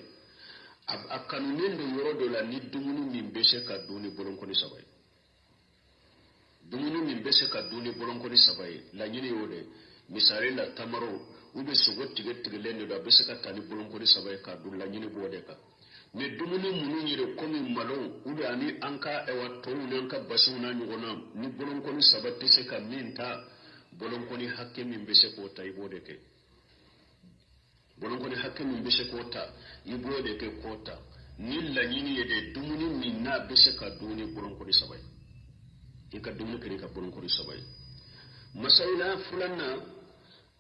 A kanunen don yɔrɔ dɔ la ni dumuni min bɛ se ka dun ni bolonkɔni saba ye, dumuni min bɛ se ka dun ni bolonkɔni saba ye, laɲini y'o de. Misali la, tamaro u bɛ sogo tigɛ tigɛlen de don, a bɛ se ka ta ni bolonkɔni saba ye k'a dun, laɲini b'o de kan. Mais dumuni minnu yɛrɛ komi malo ou bien ani an ka ɛwa tɔw n'an ka basiw n'a ɲɔgɔnna, ni bolonkɔni saba tɛ se ka min ta, bolonkɔni hakɛ min bɛ se k'o ta, i b'o de kɛ. Bolonkɔni hakɛ min bɛ se k'o ta, i b'o de kɛ k'o ta, ni laɲini ye de dumuni min n'a bɛ se ka dun ni bolonkɔni saba ye, i ka dumuni kɛ n'i ka bolonkɔni saba ye. Masayila filanan,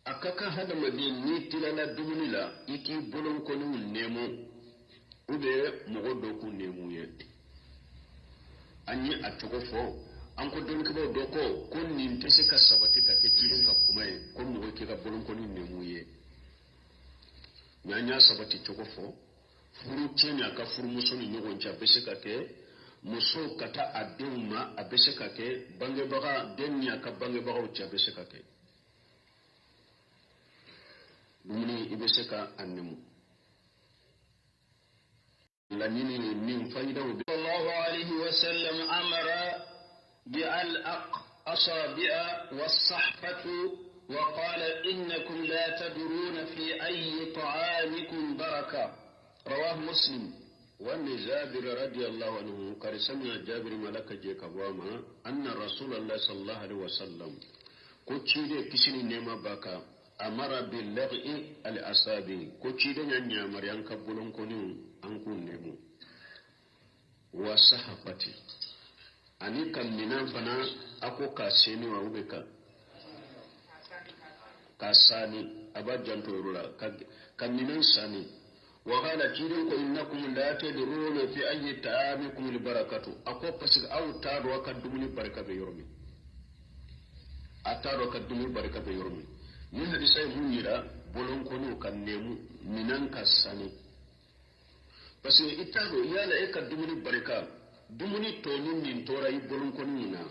a ka kan hadamaden n'i tilala dumuni la, i k'i bolonkɔniw nɛɛmɔ ou bien mɔgɔ dɔ k'u nɛɛmu ye. An ye a cogo fɔ, an ko dɔnnikɛbaaw dɔ ko nin tɛ se ka sabati ka kɛ ciden ka kuma ye ko mɔgɔ k'i ka bolonkɔni nɛɛmu ye. Mais an y'a sabati cogo fɔ, furu cɛ ni a ka furumuso ni ɲɔgɔn cɛ, a bɛ se ka kɛ muso ka taa a denw ma, a bɛ se ka kɛ bangebaga den ni a ka bangebagaw cɛ, a bɛ se ka kɛ dumuni i bɛ se ka a nɛmu. Laɲini ye min fayidaw bɛ. صلى الله عليه وسلم أمر بألأق أصابع والصحفة وقال إنكم لا تدرون في أي طعامكم بركة، رواه مسلم. وأن جابر رضي الله عنه قال سمع جابر ملك جيكابواما أن رسول الله صلى الله عليه وسلم كتشيدي كسيني نيما باكا أمر باللغء الأصابع، كتشيدي نيامر ينكبولون كونيو أنكون نيمو وصحفتي ani ka minan fana ako ka seni wa ube ka sani, a b'a janto yɔrɔ la ka minan sani. Wa qala ciiden ko innakum la tadruna fi ayyi ta'amikum albarakatu, a ko parce que aw t'a dɔn aw ka dumuni barika bɛ yɔrɔ min, a t'a dɔn ka dumuni barika bɛ yɔrɔ min. Ni hadisa ye mun yira? Bolonkɔniw ka nɛmu, minan ka sani, parce que i t'a dɔn yala e ka dumuni barika, dumuni tɔni min tora i bolonkɔni na,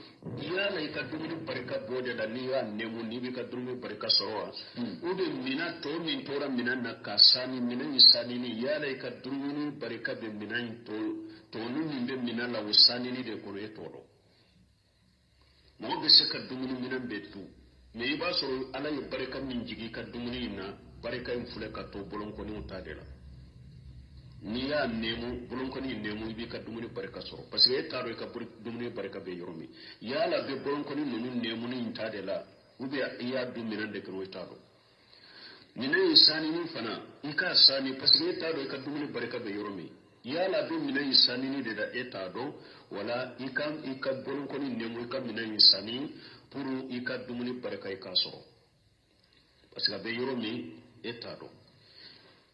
yala i ka dumuni barika b'o de la n'i y'a nɛmu, n'i b'i ka dumuni barika sɔrɔ wa? Ou bien minan tɔ min tora minan na ka sani, minan in sanini, yala i ka dumuni barika bɛ minan in tɔ tɔni min bɛ minan la, o sanini de kɔnɔ, e t'o dɔn. Mɔgɔ bɛ se ka dumuni minan bɛɛ dun, mais i b'a sɔrɔ Ala ye barika min jigin i ka dumuni in na, barika in filɛ ka to bolonkɔniw ta de la. N'i y'a nɛmu, bolonkɔni nɛmu, i b'i ka dumuni barika sɔrɔ, parce que e t'a dɔn i ka dumuni barika bɛ yɔrɔ min, yala bɛ bolonkɔni ninnu nɛmuni in ta de la ou bien i y'a dun minɛn de kɔnɔ, i t'a dɔn. Minɛn in sanini fana, i k'a sani, parce que e t'a dɔn i ka dumuni barika bɛ yɔrɔ min, yala bɛ minɛn in sanini de la, e t'a dɔn. Wala i ka bolonkɔni nɛmu, i ka minɛn in sani pour i ka dumuni barika i k'a sɔrɔ, parce que a bɛ yɔrɔ min, e t'a dɔn.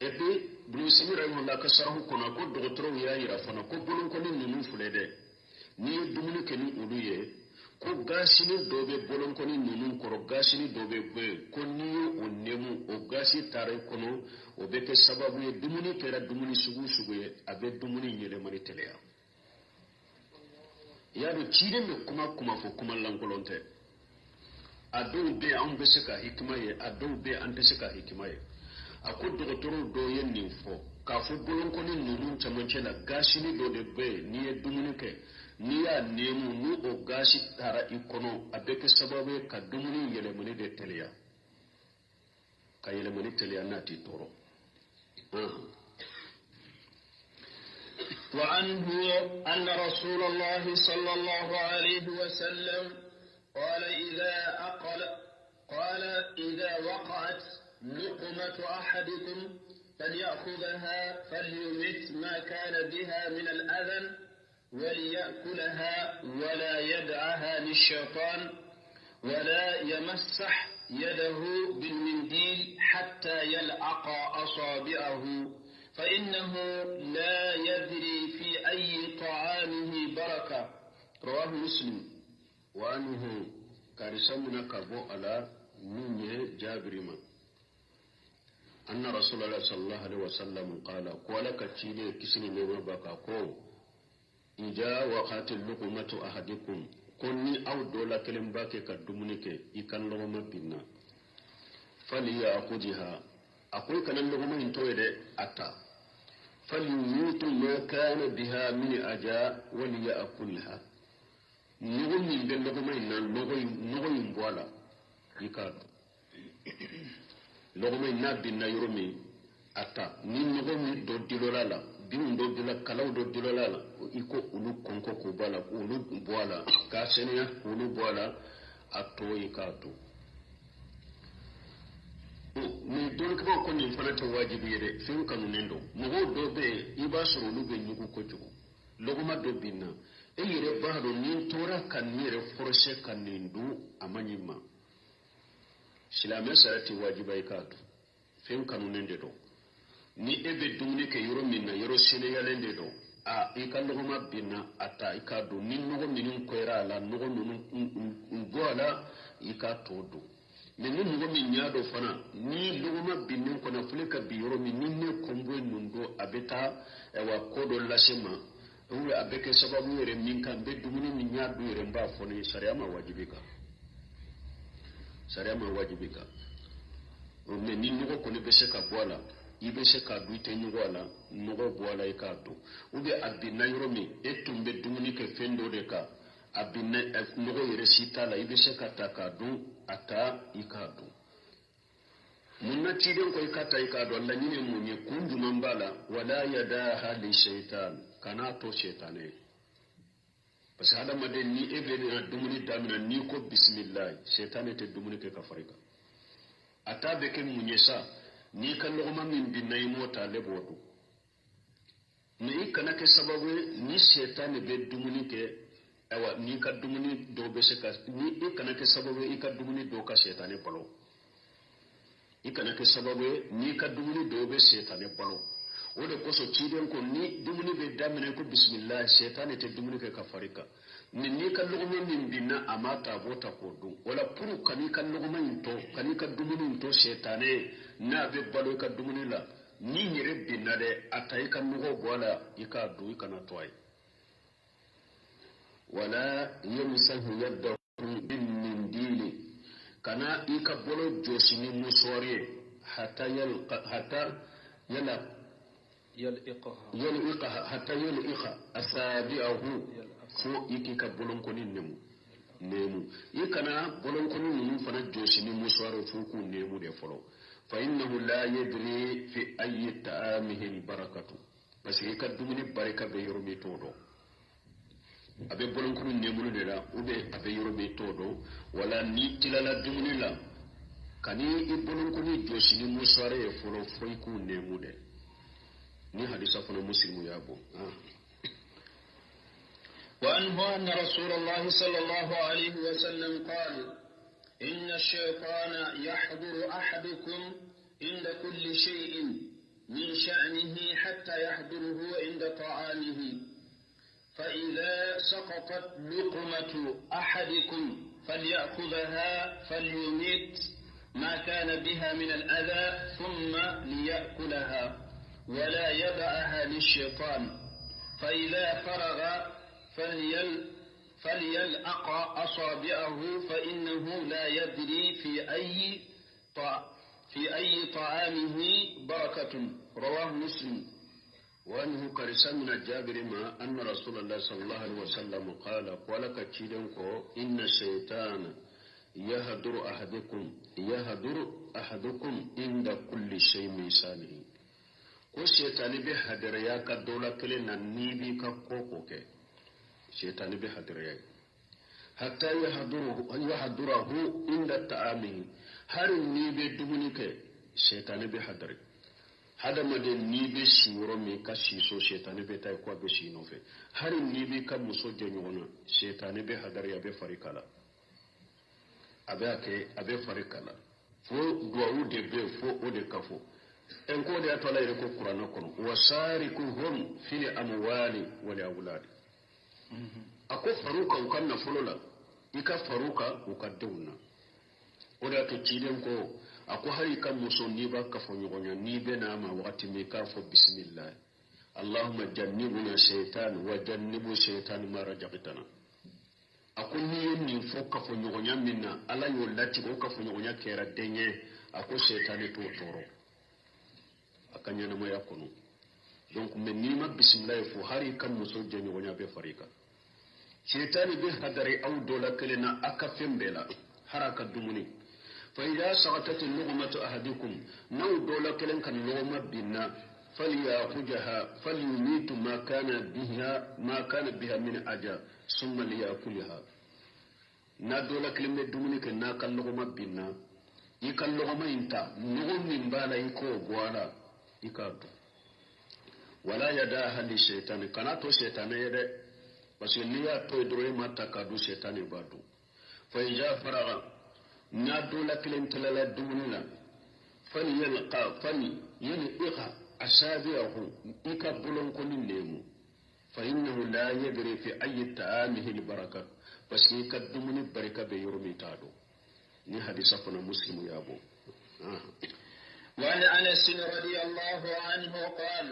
Et puis Ibn Sami rahimahullah ka sarahu kɔnɔ ko dɔgɔtɔrɔw y'a yira fana ko bolonkɔni ninnu filɛ dɛ, n'i ye dumuni kɛ ni olu ye, ko gasini dɔ bɛ bolonkɔni ninnu kɔrɔ, gasini dɔ bɛ bɔ yen, ko n'i ye o nɛmu, o gasi taara i kɔnɔ, o bɛ kɛ sababu ye dumuni kɛra dumuni sugu o sugu ye, a bɛ dumuni yɛlɛmani teliya. I y'a dɔn ciden bɛ kuma kuma fɔ, kuma lankolon tɛ. A dɔw bɛ yen anw bɛ se ka hikima ye, a dɔw bɛ yen an tɛ se ka hikima ye. A ko dɔgɔtɔrɔw dɔw ye nin fɔ k'a fɔ bolonkɔni ninnu cɛmancɛ la, gasini dɔ de bɛ yen, n'i ye dumuni kɛ, n'i y'a nɛmu, ni o gasi taara i kɔnɔ, a bɛ kɛ sababu ye ka dumuni yɛlɛmani de teliya, ka yɛlɛmani teliya n'a t'i tɔɔrɔ. وعنه أن رسول الله صلى الله عليه وسلم قال إذا أقل قال إذا وقعت لقمة أحدكم فليأخذها فليمت ما كان بها من الأذى وليأكلها ولا يدعها للشيطان ولا يمسح يده بالمنديل حتى يلعق أصابعه فإنه لا يدري في أي طعامه بركة. رواه مسلم. وأنه كارسمنا كبو على من جابر ما أن رسول الله صلى الله عليه وسلم قال قولك تشيلي كسني نيما بكا كو إذا وقعت اللقمة أحدكم كوني أو دولا كلم باكي كدومنيك إكان لغمة بنا فليأخذها أقول كان اللقمة انتوي أتا فليموت ما كان بها من أجاء وليأكلها نغم من باللقمة إن نغم بوالا يكاد lɔgɔma in n'a binna yɔrɔ min a ta ni nɔgɔ min dɔ dilɔla la binw dɔ dila kalaw dɔ dilɔla la i ko olu kɔnkɔ k'o bɔ a la k'olu bɔ a la k'a sɛnɛya k'olu bɔ a la a tɔ i k'a to. Nin dɔnnikɛbaaw ko nin fana tɛ wajibi ye dɛ, fɛn kanunen don. Mɔgɔw dɔw bɛ yen i b'a sɔrɔ olu bɛ ɲugu kojugu. Lɔgɔma dɔ binna e yɛrɛ b'a dɔn ni n tora ka nin yɛrɛ forcé ka nin dun a man ɲi ma. Silamɛ sara tɛ wajiba i k'a dun, fɛn kanunen de don. Ni e bɛ dumuni kɛ yɔrɔ min na yɔrɔ seneyalen de don, a i ka lɔgɔma binna a ta i k'a dun. Ni nɔgɔ minnu kɔyara a la nɔgɔ ninnu bɔ a la i k'a tɔ dun. Mɛ ni mɔgɔ min y'a dɔn fana ni lɔgɔma binnen kɔnɔ filɛ ka bin yɔrɔ min ni ne kɔnbɔ ninnu don a bɛ taa ayiwa ko dɔ lase ma ou a bɛ kɛ sababu yɛrɛ min kan n bɛ dumuni min y'a dun yɛrɛ n b'a fɔ ne sariya ma wajibi kan. Sariya ma wajibi kan. Mɛ ni nɔgɔ kɔni bɛ se ka bɔ a la i bɛ se k'a dun i tɛ ɲɔgɔn a la nɔgɔ bɔ a la i k'a dun. Ou bien a binna yɔrɔ min e tun bɛ dumuni kɛ fɛn dɔ de kan a binna nɔgɔ yɛrɛ si t'a la i bɛ se ka ta k'a dun a ta i k'a dun. Mun na ciden ko i ka ta i k'a dun laɲini ye mun ye kun jumɛn b'a la wala yadaha li shaitan kan'a to shaitanɛ ye. Parce que hadamaden ni e bɛ na dumuni daminɛ n'i ko bisimilayi sɛtanɛ tɛ dumuni kɛ ka fara i kan. A ta bɛ kɛ mun ye sa n'i ka lɔgɔma min binna i m'o ta ale b'o dun. Mɛ i kana kɛ sababu ye ni sɛtanɛ bɛ dumuni kɛ ayiwa n'i ka dumuni dɔw bɛ se ka ni i kana kɛ sababu ye i ka dumuni dɔw ka sɛtanɛ balo. I kana kɛ sababu ye n'i ka dumuni dɔw bɛ sɛtanɛ balo. O de kosɔn ciden ko ni dumuni bɛ daminɛ ko bisimilahi sɛtanɛ tɛ dumuni kɛ ka fara i kan. Mɛ n'i ka lɔgɔma min binna a m'a ta a b'o ta k'o dun. O la pour kan'i ka lɔgɔma in to kan'i ka dumuni in to sɛtanɛ n'a bɛ balo i ka dumuni la n'i yɛrɛ binna dɛ a ta i ka nɔgɔ bɔ a la i k'a dun i kana to a ye. Wala yamsahu yadahu bil-mindili kana i ka bolo jɔsi ni musuwari ye hatta yalqa hatta yala yal'iqaha hatta yal'iqa asabi'ahu fo i k'i ka bolonkɔni nɛmu i kana bolonkɔni ninnu fana jɔsi ni musuwari fo k'u nɛmu de fɔlɔ. Fa innahu la yadri fi ayyi ta'amihi al-barakatu parce que i ka dumuni barika bɛ yɔrɔ min t'o dɔn. A bɛ bolonkɔni nɛmuni de la ou bien a bɛ yɔrɔ min t'o dɔn. Wala n'i tilala dumuni la kan'i i bolonkɔni jɔsi ni musuwari ye fɔlɔ fo i k'u nɛmu dɛ. Ni hadisa fana muslimu y'a bɔ. وعنه أن رسول الله صلى الله عليه وسلم قال إن الشيطان يحضر أحدكم عند كل شيء من شأنه حتى يحضره عند طعامه فإذا سقطت لقمة أحدكم فليأخذها فليمت ما كان بها من الأذى ثم ليأكلها ولا يدعها للشيطان فإذا فرغ فليلأق أصابعه فإنه لا يدري في أي طعامه بركة. رواه مسلم. وأنه كرسمنا جابر ما أن رسول الله صلى الله عليه وسلم قال ولك تشيدنكو إن الشيطان يهدر أحدكم عند كل شيء من شأنه. Ko shetani bɛ hadiraya ka dɔ la kelen na n'i b'i ka ko ko kɛ shetani bɛ hadiraya ye hatta yahdurahu inda ta'amihi hali n'i bɛ dumuni kɛ shetani bɛ hadiri. Hadamaden n'i bɛ si yɔrɔ min ka si so, setani bɛ taa yen ko a bɛ si nɔfɛ. Hali n'i b'i ka muso jɛ ɲɔgɔn na, setani bɛ hadari, a bɛ fari kala, a bɛ a kɛ, a bɛ fari kala. Fo duwawu de bɛ yen, fo o de ka fɔ. N ko de y'a to Ala yɛrɛ ko kuranɛ kɔnɔ: wasarikuhum fil amwali wal awladi. A ko far'u kan u ka nafolo la, i ka far'u kan u ka denw na. O de y'a to ciden ko, a ko hali i ka muso, n'i b'a kafoɲɔgɔnya, n'i bɛ n'a ma wagati min, i k'a fɔ: bisimilahi, allahumma jannibuna shaitan wa jannibu shaitan ma razaqtana. A ko n'i ye nin fɔ kafoɲɔgɔnya min na, Ala y'o latigɛ, o kafoɲɔgɔnya kɛra den ye. A ko shetani t'o tɔɔrɔ a ka ɲɛnamaya kɔnɔ. Donc, mais n'i ma bisimilahi fɔ, hali i ka muso jɛɲɔgɔnya bɛ fara i kan. Shetani bɛ hadari aw dɔ la kelen na a ka fɛn bɛɛ la, har a ka dumuni. Fa idha saqatat luqmatu ahadikum, n'aw dɔ la kelen ka lɔgɔma binna, falyakhudha falyumitu ma kana biha ma kana biha min aja summa liyakulha. N'a dɔ la kelen bɛ dumuni kɛ, n'a ka lɔgɔma binna, i ka lɔgɔma in ta, nɔgɔ min b'a la, i k'o bɔ a la, i k'a dun. Wala yadaha li shaitani, kana to shaitani ye dɛ, parce que n'i y'a to yen dɔrɔn, e ma ta k'a dun, shaitani b'a dun. Fa iza faraga, n'a dɔ la kelen tilala dumuni la, falyalqa falyalqa asabi'ahu, i ka bolonkɔni nɛmu, fa innahu la yadri fi ayi ta'amihi albaraka, parce que i ka dumuni barika bɛ yɔrɔ min, t'a dɔn. Ni hadisa fana, Muslimu y'a bɔ. وعن انس رضي الله عنه قال: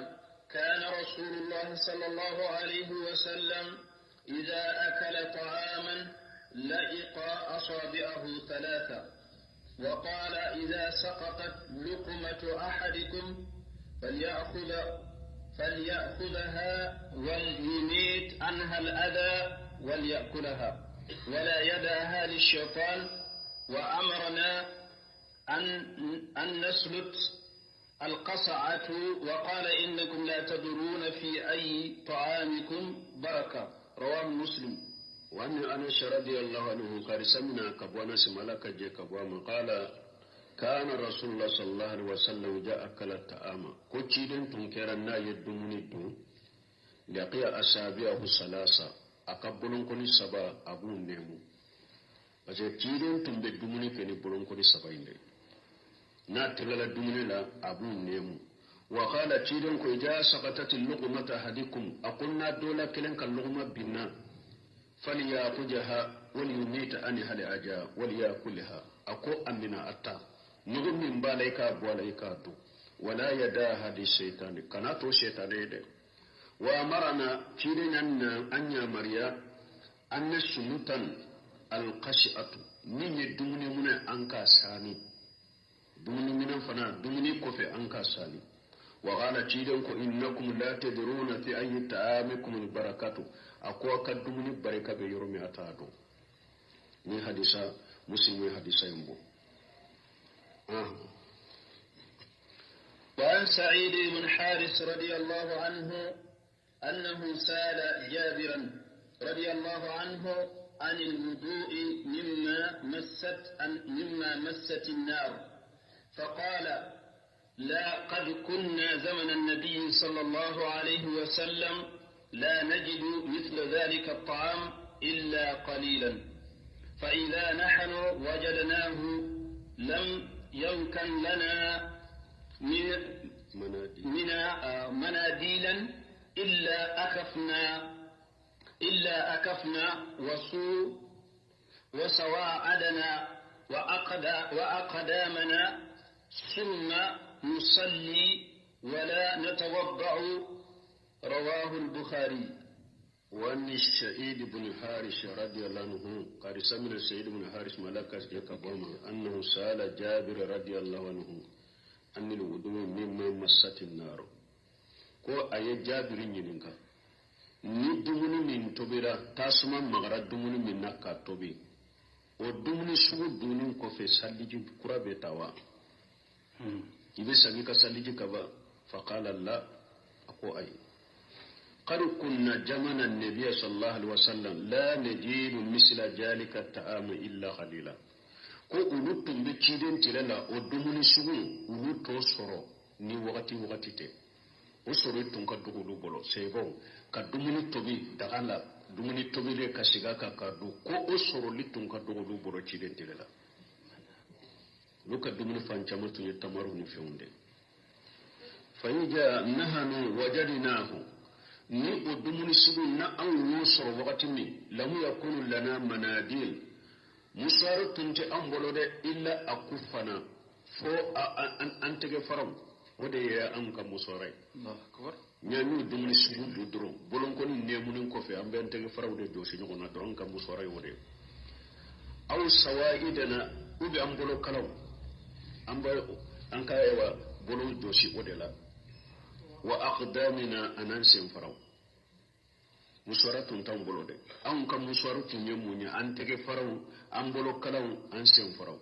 كان رسول الله صلى الله عليه وسلم اذا اكل طعاما لئق اصابعه ثلاثا، وقال: اذا سقطت لقمه احدكم فليأخذها وليميت عنها الأذى وليأكلها ولا يدعها للشيطان، وأمرنا أن نسلت القصعة، وقال: إنكم لا تدرون في أي طعامكم بركة. رواه مسلم. وعن أنس رضي الله عنه قال سمنا كبوانا سمالك جي كبواما قال: كان رسول الله صلى الله عليه وسلم إذا أكل الطعام، ko ciden tun kɛra n'a ye dumuni dun, laqiya asabi'ahu salasa, a ka bolonkɔni saba, a b'u nɛmu, parce que ciden tun bɛ dumuni kɛ ni bolonkɔni saba in de. N'a tilala dumuni la, a b'u nɛmu. Wa qala, ciden ko: idha saqatat luqmatu ahadikum, a ko n'a dɔ la kelen ka luguma binna, falyakhudha waliyumita anha al-aja waliyakulha. A ko amina a ta, nugu min b'a la, i k'a bɔ a la, i k'a dun. Wala yadaha li shaitani, kana to shaitani ye dɛ. Wa amarana, ciden na an yamariya, an na sumutan alqashi'atu, min ye dumuni minɛ, an k'a sani dumuni minɛ fana, dumuni kɔfɛ an k'a sani. Wa qala, ciden ko: innakum la tadruna fi ayyi ta'amikum albarakatu. A ko a ka dumuni barika bɛ yɔrɔ min, a t'a dɔn. Ni hadisa, Muslim ye hadisa in bɔ. وعن سعيد بن حارث رضي الله عنه أنه سأل جابرا رضي الله عنه عن الوضوء مما مست النار، فقال: لا قد كنا زمن النبي صلى الله عليه وسلم لا نجد مثل ذلك الطعام إلا قليلا، فإذا نحن وجدناه لم يمكن لنا من مناديلا إلا أكفنا وسواعدنا وأقدامنا ثم نصلي ولا نتوضأ. رواه البخاري. وعن السعيد بن حارث رضي الله عنه قال سمع سعيد بن حارث ملك يكبرما أنه سأل جابر رضي الله عنه عن الوضوء مما مست النار. Ko a ye Jabiri ɲininka ni dumuni min tobira, tasuma magara dumuni min na ka tobi, o dumuni sugu dunni kɔfɛ, saliji kura bɛ ta wa, i bɛ segin ka saliji kaba? Faqala la, a ko ayi. قد كنا زمن النبي صلى الله عليه وسلم لا نجد مثل ذلك الطعام إلا قليلا. Ko olu tun bɛ ciden tile la, o dumuni sugu olu t'o sɔrɔ. ni wagati wagati tɛ o sɔrɔ tun ka dɔgɔ olu bolo sahabaw ka dumuni tobi daga la dumuni tobilen ka sigi a kan k'a dun ko o sɔrɔli tun ka dɔgɔ olu bolo ciden tele la olu ka dumuni fan caman tun ye tamaru ni fɛnw de fa iza nahanu wajadinahu ni o dumuni sugu na anw y'o sɔrɔ wagati min lamu yakunu lana manadil musuwari tun tɛ an bolo dɛ illa akufana fo an tɛgɛ faraw o de ye anw ka musuwari ye ɲa n'u dumuni sugu dun dɔrɔn bolonkɔni nɛmunen kɔfɛ an bɛ an tɛgɛ faraw de jɔsi ɲɔgɔn na dɔrɔn an ka musuwari ye o de ye aw sawa'idana u bɛ an bolo kalaw an bɛ an ka yawa bolo jɔsi o de la wa aqdamina an'an sen faraw musuwara tun t'anw bolo dɛ anw ka musuwari tun ye mun ye an tɛgɛ faraw an bolo kalaw an sen faraw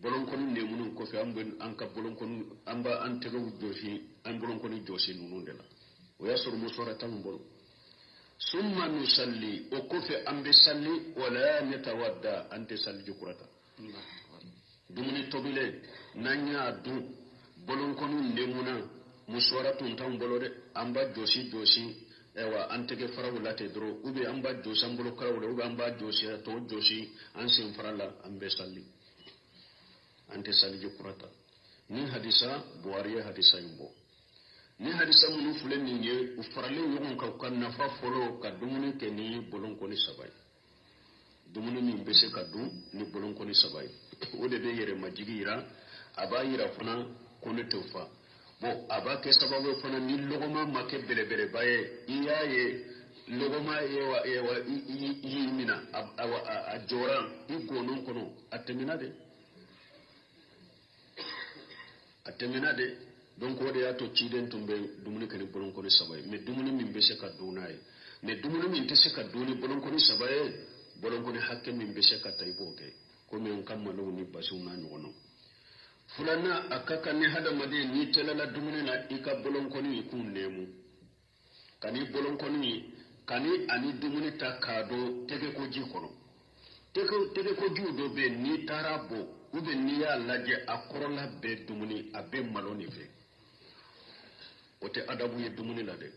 bolonkɔni nɛmunen kɔfɛ an bɛ an ka bolonkɔni an bɛ an tɛgɛw jɔsi an bolonkɔni jɔsi ninnu de la o y'a sɔrɔ musuwara t'anw bolo summa nusalli o kɔfɛ an bɛ salli wala natawadda an tɛ saliji kura ta dumuni tobilen n'an y'a dun bolonkɔni nɛmuna musuwara tun t'anw bolo dɛ an b'a jɔsi jɔsi ayiwa an tɛgɛ faraw la ten dɔrɔn ou bien an b'a jɔsi an bolo kalaw la ou bien an b'a jɔsi a tɔ jɔsi an sen fara la an bɛ salli an tɛ saliji kura ta ni hadisa buhari ye hadisa in bɔ ni hadisa minnu filɛ nin ye u faralen ɲɔgɔn kan u ka nafa fɔlɔ ka dumuni kɛ ni bolonkɔni saba ye dumuni min bɛ se ka dun ni bolonkɔni saba ye o de bɛ yɛrɛmajigi yira a b'a yira fana ko ne tɛ fa bon a b'a kɛ sababu ye fana ni lɔgɔma ma kɛ belebeleba ye i y'a ye lɔgɔma ye wa i y'i minɛ a jɔra i gɔnɔ kɔnɔ a tɛmɛna de a tɛmɛna de donc o de y'a to ciden tun bɛ dumuni kɛ ni bolonkɔni saba ye mais dumuni min bɛ se ka dun n'a ye mais dumuni min tɛ se ka dun ni bolonkɔni saba ye bolonkɔni hakɛ min bɛ se ka ta i b'o kɛ komi an ka malow ni basiw n'a ɲɔgɔnnaw filanan a ka kan ni hadamaden n'i telala dumuni na i ka bolonkɔni i k'u nɛmu ka n'i bolonkɔni ka ni ani dumuni ta k'a don tɛgɛkoji kɔnɔ tɛgɛkojiw dɔ bɛ yen n'i taara bɔ ou bien n'i y'a lajɛ a kɔrɔla bɛɛ dumuni a bɛ malo nin fɛ o tɛ adabu ye dumuni la dɛ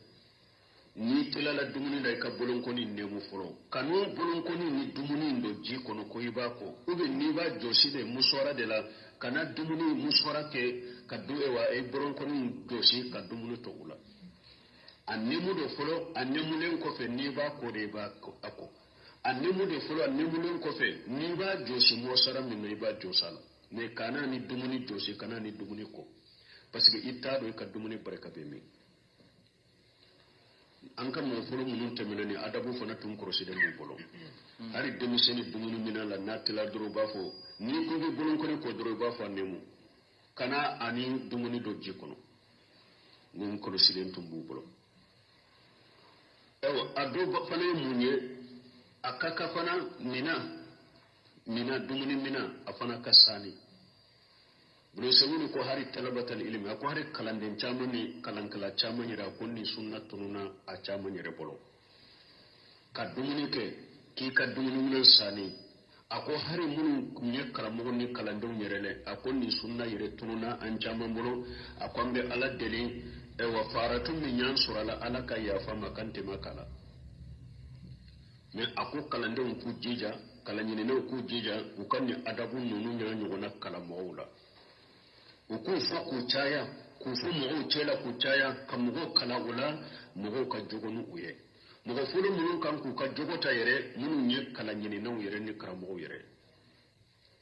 n'i tilala dumuni la i ka bolonkɔni nɛmu fɔlɔ kan'o bolonkɔni ni dumuni don ji kɔnɔ ko i b'a ko ou bien n'i b'a jɔsi de musuwara de la kana dumuni musuwara kɛ ka du wa i bolonkɔni jɔsi ka dumuni to u la a nɛmu de fɔlɔ a nɛmulen kɔfɛ n'i b'a ko de i b'a a ko a nɛmu de fɔlɔ a nɛmulen kɔfɛ n'i b'a jɔsi musuwara min na i b'a jɔsi a la mais kana ni dumuni jɔsi kana ni dumuni ko parce que i t'a dɔn i ka dumuni barika bɛ min an ka mɔgɔ fɔlɔ minnu tɛmɛna ni adabu fana tun kɔlɔsilen b'u bolo hali denmisɛnnin dumuni minɛ la n'a tila dɔrɔn u b'a fɔ n'i ko i bɛ bolonkɔni ko dɔrɔn i b'a fɔ a nɛmu kana ani dumuni don ji kɔnɔ nin kɔlɔsilen tun b'u bolo ayiwa a dɔw fana ye mun ye a ka kan fana mina mina dumuni mina a fana ka sani Bulon ko hari talabatal ilimi a ko hari kalanden caman ni kalankɛla caman yɛrɛ a ko nin sunna tununa a caman yɛrɛ bolo ka dumuni kɛ k'i ka dumuni minɛn sani a ko hari minnu tun ye karamɔgɔ ni kalandenw yɛrɛ lɛ a ko nin sunna yɛrɛ tununa an caman bolo a ko an bɛ ala deli wa faratu min y'an sɔrɔ a la ala ka yafa ma kan tɛmɛ kala mais a ko kalandenw k'u jija kalanɲininaw k'u jija u ka nin adabu ninnu ɲa ɲɔgɔnna kalan mɔgɔw la u k'u fɔ k'u caya k'u fɔ mɔgɔw cɛ la k'u caya ka mɔgɔw kalan o la mɔgɔw ka jogo ni u ye mɔgɔ fɔlɔ minnu kan k'u ka jogo ta yɛrɛ minnu ye kalanɲininaw yɛrɛ ni karamɔgɔw yɛrɛ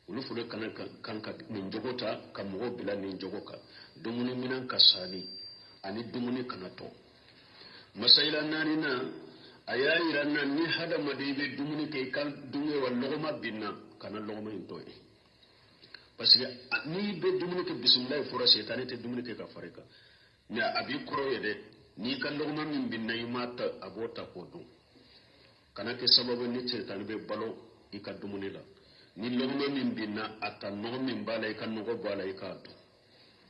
olu fɔlɔ kana kan ka nin jogo ta ka mɔgɔw bila nin jogo kan dumuni minɛn ka sani ani dumuni kana tɔ masayila naaninan a y'a yira n na ni hadamaden bɛ dumuni kɛ i ka dumuni wa lɔgɔma binna kana lɔgɔma in to yen parce que n'i bɛ dumuni kɛ bisimilayi fɔra sitani tɛ dumuni kɛ ka fara i kan mais a b'i kɔrɔ ye dɛ n'i ka lɔgɔma min binna i m'a ta a b'o ta k'o dun kana kɛ sababu ni sitani bɛ balo i ka dumuni la ni lɔgɔma min binna a ta nɔgɔ min b'a la i ka nɔgɔ bɔ a la i k'a dun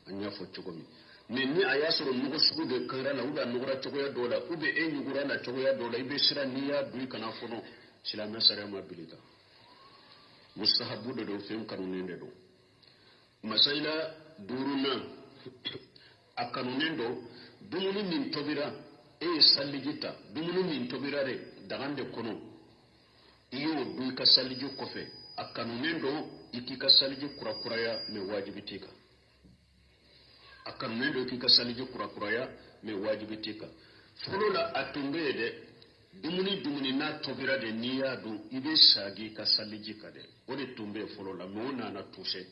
an y'a fɔ cogo min mais ni a y'a sɔrɔ nɔgɔ sugu de kɛra la ou bien a nɔgɔra cogoya dɔw la ou bien e ɲugura la cogoya dɔw la i bɛ siran n'i y'a dun i kana fɔnɔ silamɛ sariya ma bili kan mustahabu de don fɛn kanunen de don masayila duurunan A kanunen don dumuni min tobira, e ye saliji ta, dumuni min tobira de dagan de kɔnɔ, i y'o dun i ka saliji kɔfɛ, a kanunen don i k'i ka saliji kurakuraya, mɛ wajibi t'i kan. A kanunen don k'i ka saliji kurakuraya, mɛ wajibi t'i kan. Fɔlɔ la a tun bɛ yen dɛ, dumuni n'a tobira de, n'i y'a dun i bɛ sagi i ka saliji kan dɛ, o de tun bɛ yen fɔlɔ la, mɛ o nana tuse.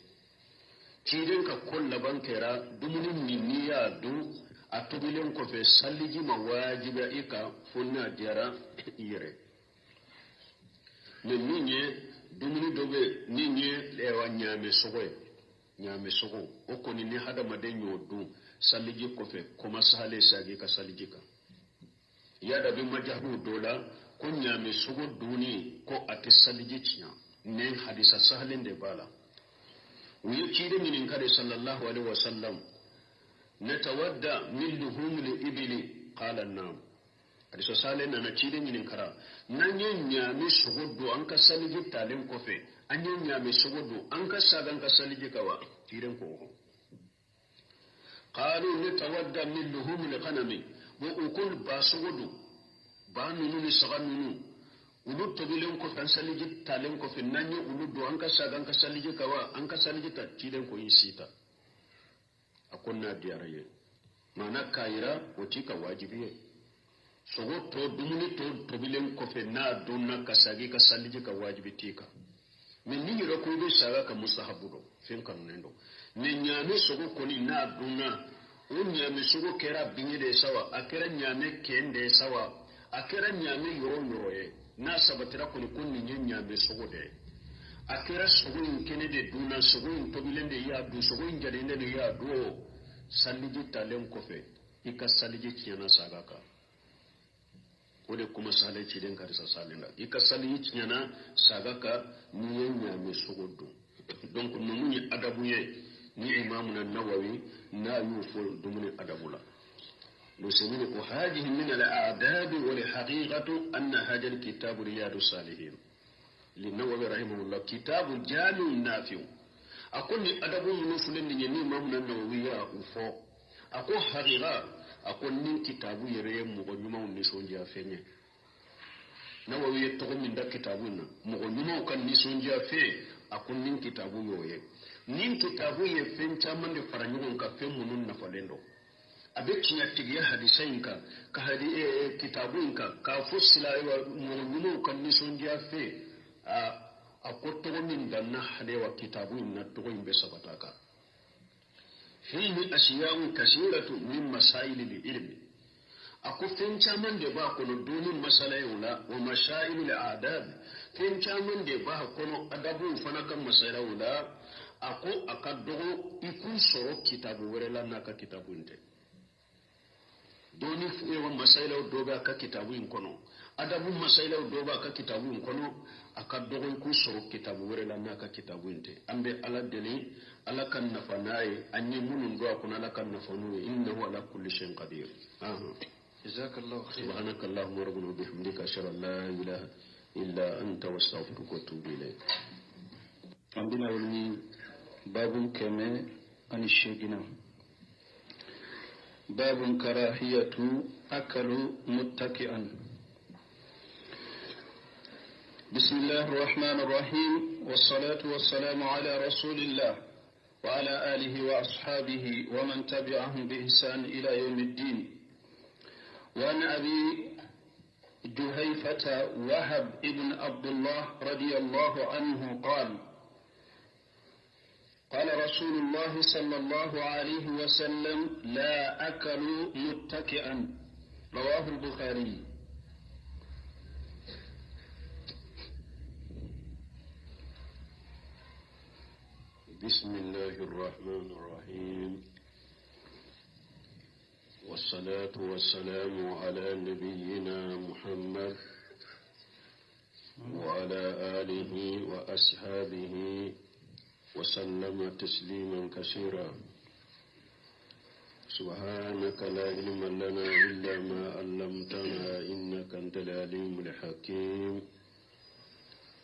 Ciden ka ko laban kɛra dumuni min n'i y'a dun a tobilen kɔfɛ, saliji ma wajibiya i kan fo n'a diyara i yɛrɛ. Mɛ min ye dumuni dɔ bɛ yen min ye ɲaamɛ sogo ye, ɲaamɛ sogo o kɔni ni hadamaden y'o dun saliji kɔfɛ, kɔma sahale sagi ka saliji kan. Yada bɛ majahuw dɔ la ko ɲaamɛ sogo dunni ko a tɛ saliji tiɲɛ, ne hadisa sahalen de b'a la. U ye ciden ɲininka de sallallahu alaihi wa sallam, natawadda min luhumil ibili? Qala naam. Hadisa sahalen nana, ciden ɲininkara, n'an ye ɲaamɛ sogo dun an ka saliji talen kɔfɛ, an ye ɲaamɛ sogo dun, an ka saga an ka saliji kan wa? Ciden ko qalu natawadda min luhumil ghanami. Bon, u ko ba sogo dun, ba ninnu ni saga ninnu, olu tobilen kɔfɛ an saliji talen kɔfɛ, n'an ye olu dun, an ka saga an ka saliji kan wa, an ka saliji ta? Ciden ko i sita, a ko n'a diyara ye, maana k'a yira o t'i ka wajibi ye. Sogo tɔ, dumuni tɔ tobilen kɔfɛ n'a donna ka sagi ka saliji ka, wajibi t'i kan. Mɛ n'i yɛrɛ ko i bɛ saga ka, mustahabu dɔn, fɛn kanunen don. Mɛ ɲaamɛ sogo kɔni n'a dunna, o ɲaamɛ sogo kɛra biɲɛ de ye sa wa, a kɛra ɲaamɛ kɛn de ye sa wa, a kɛra ɲaamɛ yɔrɔ o yɔrɔ ye, n'a sabatira kɔni ko nin ye ɲaamɛ sogo de ye, a kɛra sogo in kɛnɛ de dunna, sogo in tobilen de y'a dun, sogo in jalen de y'a dun o, saliji talen kɔfɛ i ka saliji tiɲɛna saga kan. O de kuma salen ciden karisa salen la, i ka saliji tiɲɛna saga kan n'i ye ɲaamɛ sogo dun. Donc ninnu ye adabu ye ni imamuna Nawawi n'a y'o fɔ dumuni adabu la. Muslimini ko hadihi min al-adabi wal haqiqatu anna hadha al-kitabu riyadu salihin linawawi rahimahullah kitabu jami'un nafi'u. A ko ni adabu minnu filɛ nin ye ni imamuna Nawawi y'a u fɔ, a ko haqiqa, a ko nin kitabu yɛrɛ ye mɔgɔ ɲumanw nisɔndiya fɛn ye. Nawawi ye tɔgɔ min da kitabu in na, mɔgɔ ɲumanw ka nisɔndiya fɛn, a ko nin kitabu y'o ye. Nin kitabu ye fɛn caman de fara ɲɔgɔn kan, fɛn minnu nafalen don. A bɛ tiɲɛtigiya hadisa in kan, ka hadi kitabu in kan, k'a fɔ silamɛ mɔgɔ ɲumanw ka nisɔndiya fɛn. A ko tɔgɔ min danna halewa kitabu in na, tɔgɔ in bɛ sabata kan. Fihi asiya'un kasiratu min masaili ilmi, a ko fɛn caman de b'a kɔnɔ donni masalaw la, wa masaili adab, fɛn caman de b'a kɔnɔ adabuw fana ka masalaw la. A ko a ka dɔgɔ i k'u sɔrɔ kitabu wɛrɛ la n'a ka kitabu in tɛ. Donni masalaw dɔ b'a ka kitabu in kɔnɔ, adabu masalaw dɔ b'a ka kitabu in kɔnɔ, a ka dɔgɔ i k'u sɔrɔ kitabu wɛrɛ la n'a ka kitabu in tɛ. An bɛ Ala deli, Ala ka nafa n'a ye, an ye minnu don a kɔnɔ, Ala ka nafa n'u ye. Innahu ala kulli shay'in qadir. Jazakallahu khair. Subhanaka allahumma rabbana wa bihamdika, ashhadu an la ilaha illa anta wa astaghfiruka wa atubu ilayk. An bɛna wuli ni babu 108. Babu karahiyatu akalu muttaki'an. بسم الله الرحمن الرحيم، والصلاة والسلام على رسول الله وعلى آله وأصحابه ومن تبعهم بإحسان إلى يوم الدين. وعن أبي جهيفة وهب ابن عبد الله رضي الله عنه قال: قال رسول الله صلى الله عليه وسلم: لا أكل متكئا. رواه البخاري. بسم الله الرحمن الرحيم، والصلاة والسلام على نبينا محمد وعلى آله وأصحابه وسلم تسليما كثيرا. سبحانك لا علم لنا إلا ما علمتنا إنك أنت العليم الحكيم.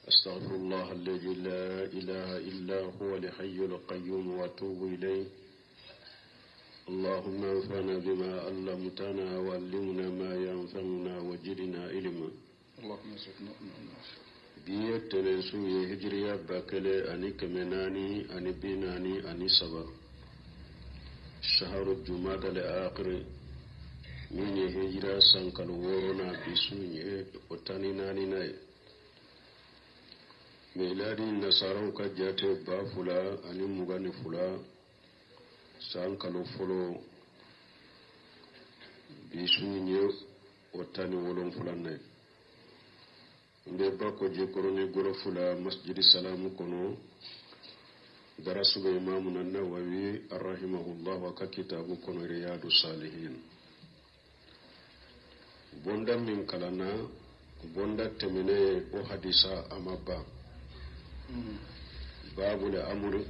أستغفر الله الذي لا إله إلا هو الحي القيوم وأتوب إليه. اللهم انفعنا بما علمتنا وعلمنا ما ينفعنا وزدنا علما. اللهم زدنا علما. Bi ye tɛnɛnsu ye, hijiriya 1443, shaharu jumada le akiri, min ye hijira san kalo wɔɔrɔnan, bi su ye o 14nan ye. Miladi nasaraw ka jate, 2022 san kalo fɔlɔ, bi su ye o 17nan ye. N bɛ Bako Jikɔrɔni gɔrɔfu la, Masjidi Salamu kɔnɔ, darasu bɛ Imamuna Nawawi rahimahullah ka kitabu kɔnɔ, Riyadu Salihin. Bonda min kalanna bonda tɛmɛnen, o hadisa a ma ban. Babu le amri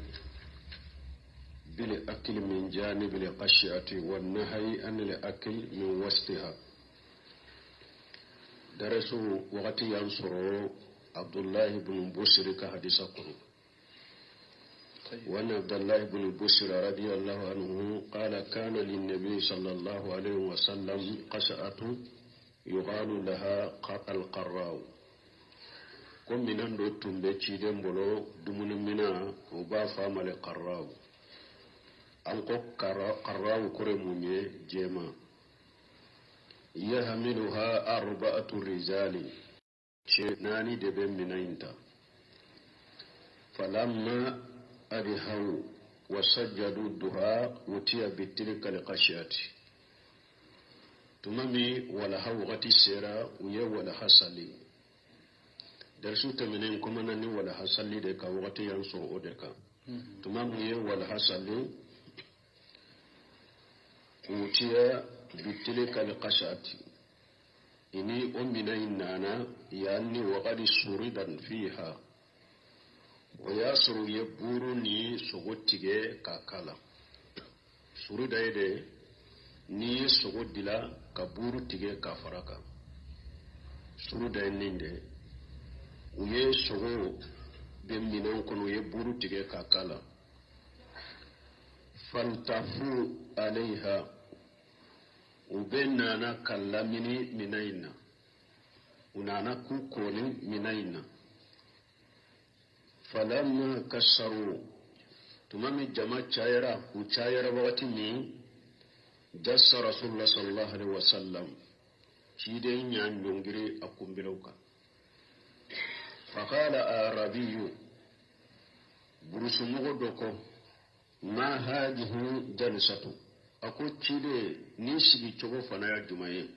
bil akli min janibi al qashi'ati wan nahyi an al akl min wastiha. Darasu wagati y'an sɔrɔ Abdullahi ibn Busiri ka hadisa kɔnɔ. وأن عبد الله بن بسر رضي الله عنه قال: كان للنبي صلى الله عليه وسلم قصعة يقال لها القراو. Ko minan dɔ tun bɛ ciden bolo, dumuni mina, o b'a fɔ a ma le qarraw. An ko qarraw kɔrɔ mun ye? Jɛma. Yahmiluha arba'atu rijali, cɛ naani de bɛ minan in ta. Falamma adhaw wa sajjadu duha utiya bitilka alqashiyati. Tuma min walaha wagati sera, u ye walaha sali. Darisu tɛmɛnen kumana ni walaha sali de kan, wagati y'an sɔrɔ o de kan. Tuma min ye walaha sali, utiya bitilka alqashati, ini o mina in nana yanni waqad suridan fiha, o y'a sɔrɔ u ye buuru ni sogo tigɛ k'a k'a la. Surida ye de, n'i ye sogo dila ka buuru tigɛ k'a fara kan, surida ye nin de. U ye sogo bɛ minɛn kɔnɔ, u ye buuru tigɛ k'a k'a la. Faltafu alayha, u bɛ nana ka lamini minɛn in na, u nana k'u kɔni minɛn in na. Falamma kasaru, tuma min jama cayara, u cayara wagati min, jassa Rasulullah sallallahu alaihi wasallam, ciden y'a ɲɔngiri a kunbelaw kan. Faqala arabiyu, burusumɔgɔ dɔ ko: ma hadihi jalsatu? A ko: ciden, ni sigi cogo fana ya juma ye?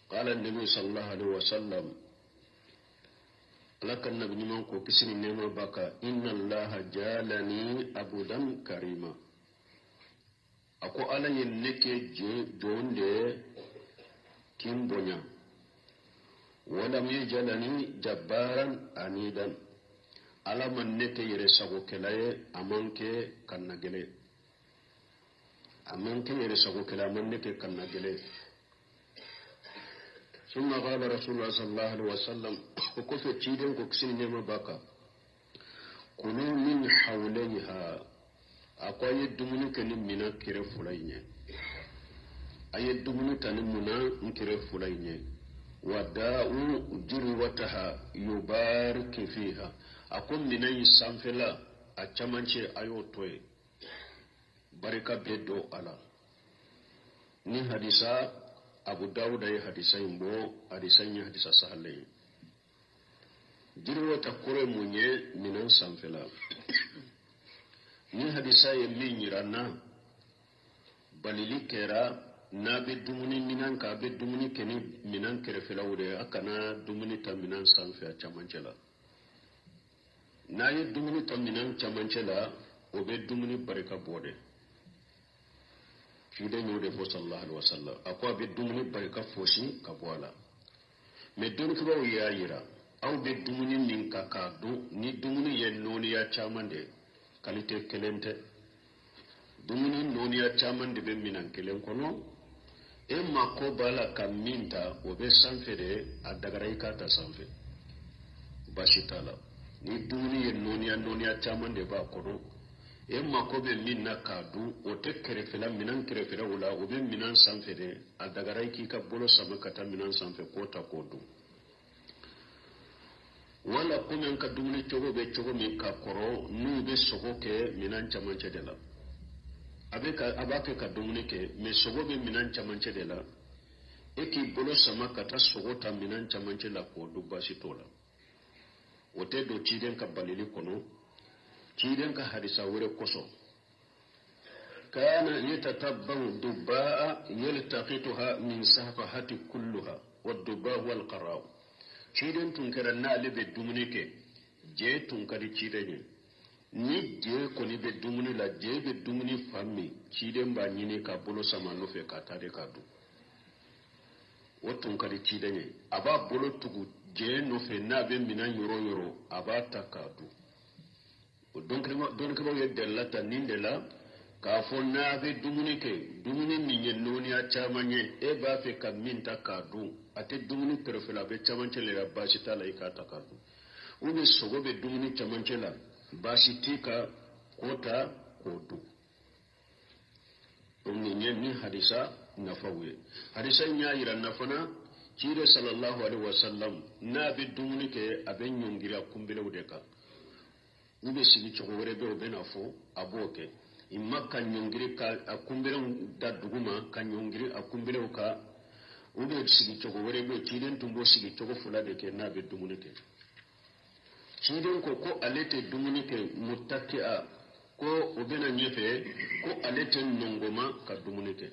Qala nabi sallallahu alaihi wasallam, Ala ka nabi ɲuman ko, kisi ni nɛɛma b'a kan: inna Allaha jalani abudan karima. A ko Ala ye ne kɛ jɔn de kin bonya. Walam yajalani jabbaran anidan, Ala ma ne kɛ yɛrɛ sagokɛla ye, a man kɛ kannagɛlɛ, a man kɛ yɛrɛ sagokɛla, a man ne kɛ kannagɛlɛ. ثم قال رسول الله صلى الله عليه وسلم، o kɔfɛ ciden ko, kisi ni nɛɛma b'a kan: kulu min hawlayha. A ko a ye dumuni kɛ ni mina kɛrɛ fila in ye, a ye dumuni ta ni mina n kɛrɛ fila in ye. Wa da'u jurwataha yubarik fiha. A ko mina in sanfɛla, a camancɛ, a y'o to yen, barika bɛ don a la. Ni hadisa, Abu Dawuda ye hadisa in bɔ, hadisa in ye hadisa sahalen ye. Jiriwata kɔrɔ ye mun ye? Minɛn sanfɛla. Ni hadisa ye min yira n na, balili kɛra n'a bɛ dumuni minɛn kan, a bɛ dumuni kɛ ni minɛn kɛrɛfɛlaw de ye, a kana dumuni ta minɛn sanfɛ, a camancɛ la. N'a ye dumuni ta minɛn camancɛ la, o bɛ dumuni barika bɔ de. Ciden y'o de fɔ sallallahu alaihi wasallam. A ko a bɛ dumuni barika fosi ka bɔ a la. Mɛ dɔnnikɛlaw y'a yira, aw bɛ dumuni min ka k'a dun, ni dumuni ye nɔɔniya caman de ye, qualité kelen tɛ, dumuni nɔɔniya caman de bɛ minɛn kelen kɔnɔ, e mako b'a la ka min ta, o bɛ sanfɛ de, a dagara i k'a ta sanfɛ, baasi t'a la. Ni dumuni ye nɔɔniya caman de b'a kɔnɔ, E mako bɛ min na k'a dun, o tɛ kɛrɛfɛla minɛn kɛrɛfɛlaw la, o bɛ minɛn sanfɛ de. A dagara i k'i ka bolo sama ka taa minɛn sanfɛ k'o ta k'o dun. Wala komi an ka dumuni cogo bɛ cogo min ka kɔrɔ, n'u bɛ sogo kɛ minɛn camancɛ de la, a b'a kɛ ka dumuni kɛ, mɛ sogo bɛ minɛn camancɛ de la, e k'i bolo sama ka taa sogo ta minɛn camancɛ la k'o dun, baasi t'o la. O tɛ don ciden ka balili kɔnɔ, ciden ka hadisa wɛrɛ kosɔn. Kana yatatabba'u dubbaa yaltaqituha min safahati kulluha wa dubba huwa alqara'u. Ciden tun kɛra n'ale bɛ dumuni kɛ, je tun ka di ciden ye. Ni je kɔni bɛ dumuni la, je bɛ dumuni fan min, ciden b'a ɲini ka bolo sama nɔfɛ ka taa de k'a dun. O tun ka di ciden ye. A b'a bolo tugu je nɔfɛ, n'a bɛ minɛn yɔrɔ o yɔrɔ, a b'a ta k'a dun. O dɔnnikɛbaaw ye dalila ta nin de la k'a fɔ n'a bɛ dumuni kɛ, dumuni min ye nɔɔniya caman ye, e b'a fɛ ka min ta k'a dun, a tɛ dumuni kɛrɛfɛ la, a bɛ camancɛ la, baasi t'a la i k'a ta k'a dun. Ou bien sogo bɛ dumuni camancɛ la, baasi t'i ka k'o ta k'o dun. Donc nin ye nin hadisa nafaw ye. Hadisa in y'a yira na fana, ciden sallallahu alaihi wasallam n'a bɛ dumuni kɛ, a bɛ ɲɔngiri a kunbelew de kan. U bɛ sigi cogo wɛrɛ bɛ, o bɛ na fɔ, a b'o kɛ. I ma ka ɲɔngiri ka a kunbelew da duguma, ka ɲɔngiri a kunbelew kan, u bɛ sigi cogo wɛrɛ bɛ, ciden tun b'o sigi cogo fila de kɛ n'a bɛ dumuni kɛ. Ciden ko ko ale tɛ dumuni kɛ mutaki'a, ko o bɛna ɲɛfɛ, ko ale tɛ nɔngɔma ka dumuni kɛ.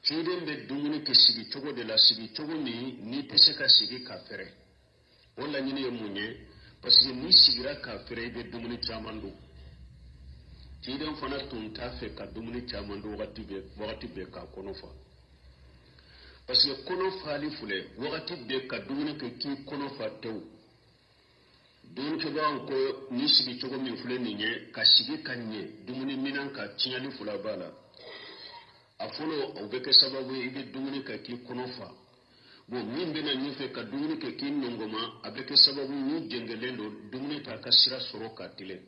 Ciden bɛ dumuni kɛ sigi cogo de la, sigi cogo min n'i tɛ se ka sigi ka fɛrɛ. O laɲini ye mun ye? Parce que n'i sigira ka fɛrɛ, i bɛ dumuni caman dun. Ciden fana tun t'a fɛ ka dumuni caman dun wagati bɛɛ k'a kɔnɔ fa. Parce que kɔnɔ fali filɛ, wagati bɛɛ ka dumuni kɛ k'i kɔnɔ fa tewu. Dumunikɛbagaw ko ni sigi cogo min filɛ nin ye, ka sigi ka ɲɛ dumuni minɛn ka tiɲɛni fila b'a la. A fɔlɔ, o bɛ kɛ sababu ye i bɛ dumuni kɛ k'i kɔnɔ fa. Bon, min bɛna ɲɛfɛ, ka dumuni kɛ k'i nɔngɔma, a bɛ kɛ sababu ni jɛngɛlen don, dumuni t'a ka sira sɔrɔ ka tilen.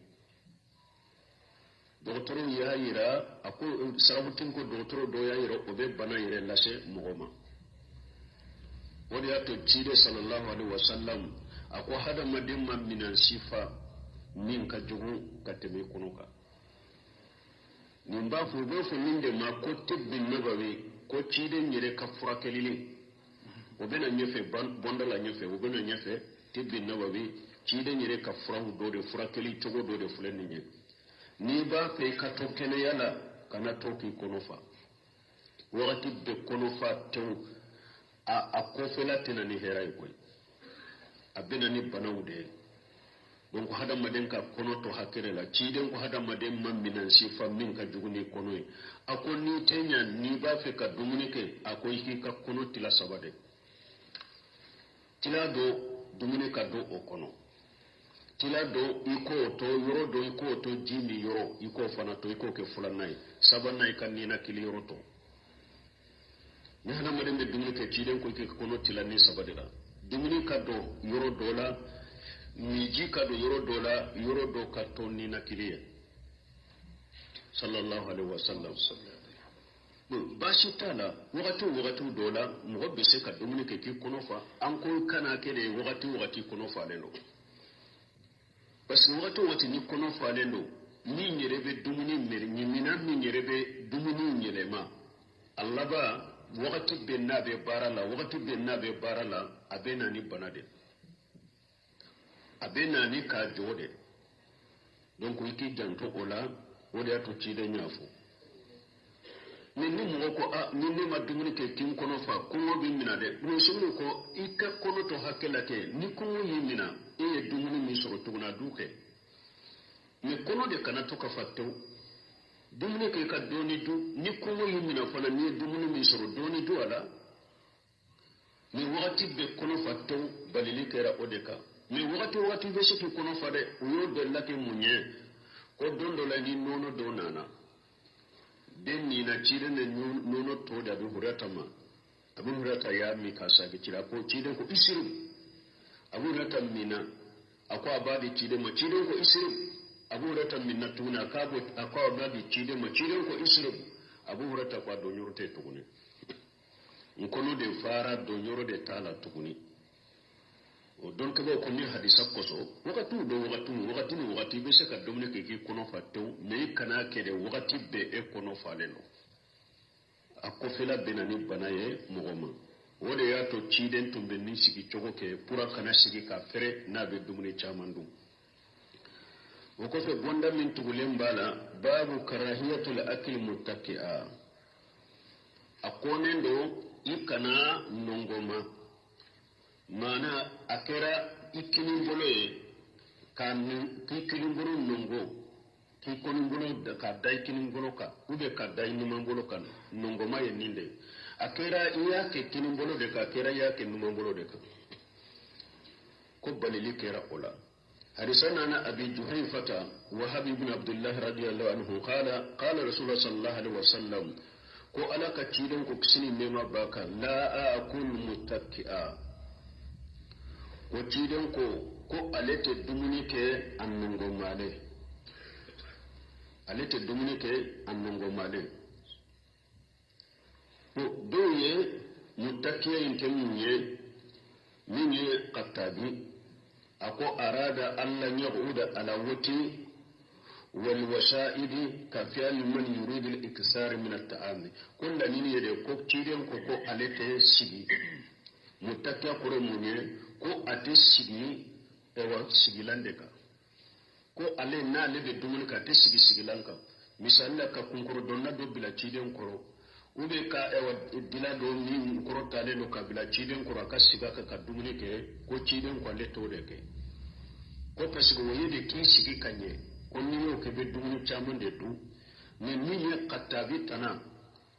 Dɔgɔtɔrɔw y'a yira, a ko sarabutin ko dɔgɔtɔrɔ dɔw y'a yira, o bɛ bana yɛrɛ lase mɔgɔ ma. O de y'a to ciden sallallahu alaihi wasallam a ko hadamaden ma minɛn si fa min ka jugu ka tɛmɛ i kɔnɔ kan. Nin b'a fɔ, u b'a fɔ min de ma ko tibbi nabawi, ko ciden yɛrɛ ka furakɛli. O bɛna ɲɛfɛ, bɔnda la ɲɛfɛ, o bɛna ɲɛfɛ, tibbi nabawi, ciden yɛrɛ ka furaw dɔ de, furakɛli cogo dɔ de filɛ nin ye. N'i b'a fɛ i ka to kɛnɛya la, kana to k'i kɔnɔ fa. Wagati bɛɛ kɔnɔ fa tewu, a kɔfɛla tɛna ni hɛrɛ ye koyi, a bɛna ni banaw de ye. Donc hadamaden ka kɔnɔ to hakɛ la, ciden ko hadamaden ma minɛn si fa min ka jugu ni kɔnɔ ye. A ko n'i tɛ ɲa, n'i b'a fɛ ka dumuni kɛ, a ko i k'i ka kɔnɔ tila saba de. Tila dɔ dumuni ka don o kɔnɔ, tila dɔ i k'o to yɔrɔ dɔ, i k'o to ji min yɔrɔ, i k'o fana to, i k'o kɛ filanan ye, sabanan i ka ninakili yɔrɔ to. Ni hadamaden bɛ dumuni kɛ, ciden ko i k'i kɔnɔ tila ni saba de la. Dumuni ka don yɔrɔ dɔ la, miji ka don yɔrɔ dɔ la, yɔrɔ dɔ ka to ninakili ye. Sallallahu alaihi wasallam. Baasi t'a la, wagati o wagati dɔ la mɔgɔ bɛ se ka dumuni kɛ k'i kɔnɔ fa. An ko kana kɛ de wagati o wagati kɔnɔ falen don. Parce que wagati o wagati ni kɔnɔ falen don, min yɛrɛ bɛ dumuni minɛn min yɛrɛ bɛ dumuni yɛlɛma, a laban wagati bɛɛ n'a bɛ baara la, wagati bɛɛ n'a bɛ baara la, a bɛ na ni bana de, a bɛ na ni k'a jɔ de. Donc i k'i janto o la, o de y'a to ciden y'a fɔ. Ni mɔgɔ ko a ni ne ma dumuni kɛ k'i kɔnɔ fa, kɔngɔ b'i minɛ dɛ. Musow ko i ka kɔnɔ to hakɛ la kɛ, ni kɔngɔ y'i minɛ, e ye dumuni min sɔrɔ tuguni a du kɛ. Mais kɔnɔ de kana to ka fa tewu. Dumuni kɛ i ka dɔɔni dun, ni kɔngɔ y'i minɛ fana, n'i ye dumuni min sɔrɔ dɔɔni dun a la. Ni wagati bɛɛ kɔnɔ fa tewu, balili kɛra o de kan. Mais wagati o wagati bɛ se k'i kɔnɔ fa dɛ. U y'o dalila kɛ mun ye? Ko don dɔ la ni nɔnɔ dɔ nana, den nina ciden de nɔnɔ tɔ de Abu Hurairata ma. Abu Hurairata y'a min k'a sagi cira, ko ciden ko isirim. Abu Hurairata mina, a ko a b'a di ciden ma, ciden ko isirim. Abu Hurairah minna tuguni a k'a bɔ a ko a b'a di ciden ma, ciden ko isrib. Abu Hurairah ko a donyɔrɔ tɛ tuguni, n kɔnɔ de fara, donyɔrɔ de t'a la tuguni. O dɔnkɛbaw ko ni hadisa kosɔn wagatiw dɔ wagatiw wagati ni wagati i bɛ se ka dumuni kɛ k'i kɔnɔ fa tewu, mɛ i kan'a kɛ dɛ wagati bɛɛ e kɔnɔ falen don. A kɔfɛla bɛ na ni bana ye mɔgɔ ma. O de y'a to ciden tun bɛ nin sigi cogo kɛ pour a kana sigi ka fɛrɛ n'a bɛ dumuni caman dun. O kɔfɛ bonda min tugulen b'a la, babu karahiyatul akil muttaki'a, a kɔnnen don i kana nɔngɔma, maana a kɛra i kinin bolo ye ka k'i kinin bolo nɔngɔ, k'i kɔnin bolo ka da i kinin bolo kan ou bien ka da i numan bolo kan. Nɔngɔma ye nin de ye, a kɛra i y'a kɛ kinin bolo de kan, a kɛra i y'a kɛ numan bolo de kan, ko balili kɛra o la. Hadisa nana Abi Juhayfata Wahab ibn Abdullah radiyallahu anhu qala qala Rasulullah sallallahu alaihi wasallam, ko Ala ka ciden ko kisi ni nɛɛma b'a kan, la akul muttaki'a, ko ciden ko ko ale tɛ dumuni kɛ a nɔngɔmalen, ale tɛ dumuni kɛ a nɔngɔmalen. Ko dɔw ye mutakiya in kɛ mun ye, min ye Katabi a ko arada alla yaquda ala wati wal wasa'idi ka fi'al man yuridu al iksar min at ta'am, ko laɲini ye de ko ciden ko ko ale tɛ sigi. Mutakiya kɔrɔ mun ye, ko a tɛ sigi ɛwa sigilan de kan, ko ale n'ale bɛ dumuni kɛ a tɛ sigi sigilan kan. Misali la, ka kunkorodonna dɔ bila ciden kɔrɔ, ou bien ka ɛwa dila dɔ min kɔrɔ talen don ka bila ciden kɔrɔ, a ka sigi a kan ka dumuni kɛ, ko ciden ko ale t'o de kɛ, ko parce que o ye de k'i sigi ka ɲɛ, ko n'i y'o kɛ i bɛ dumuni caman de dun. Mɛ min ye Katabi tana,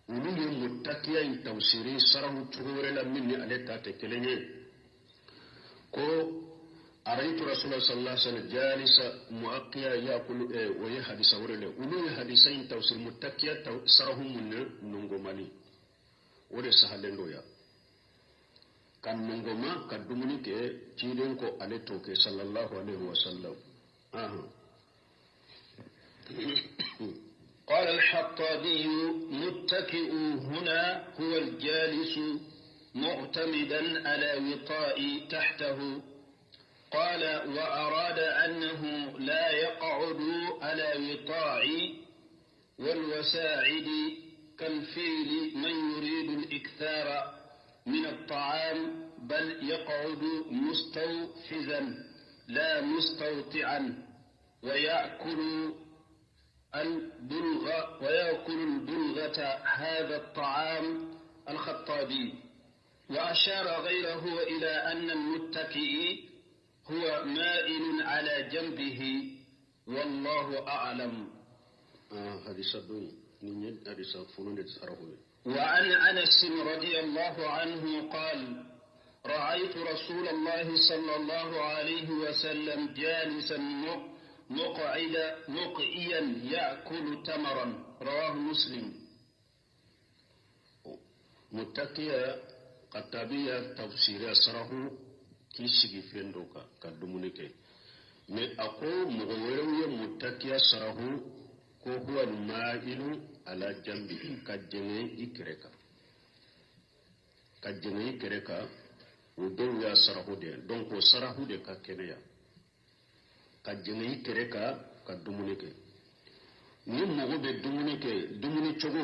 olu ye mutakiya in tawsiri sarahu cogo wɛrɛ la min ni ale ta tɛ kelen ye, ko araitu Rasulullah sallallahu alaihi wasallam jalisa muaqiya yakulu, o ye hadisa wɛrɛ le. Olu ye hadisa in tawsir mutakiya sarahu mun na, nongomali o de sahalen do ya ka nongoma ka dumuni kɛ, ciden ko ale t'o kɛ sallallahu alaihi wasallam. قال الحطابي متكئ هنا هو الجالس معتمدا على وطاء تحته. قال وأراد أنه لا يقعد على وطاء والوساعد كالفيل من يريد الإكثار من الطعام، بل يقعد مستوفزا لا مستوطعا، ويأكل البلغة هذا الطعام. الخطابي. وأشار غيره إلى أن المتكئ هو مائل على جنبه، والله أعلم. وعن أنس رضي الله عنه قال رأيت رسول الله صلى الله عليه وسلم جالسا مقعيا يأكل تمرا. رواه مسلم. متكئا قتابية تفسير سره k'i sigi fɛn dɔ kan ka dumuni kɛ, mɛ a ko mɔgɔ wɛrɛw ye mutakiya sarahu ko huwa ma'ilu ala jambi, ka jɛngɛ i kɛrɛ kan, ka jɛngɛ i kɛrɛ kan, o dɔw y'a sarahu de. Donc o sarahu de ka kɛnɛya, ka jɛngɛ i kɛrɛ kan ka dumuni kɛ. Ni mɔgɔ bɛ dumuni kɛ, dumuni cogo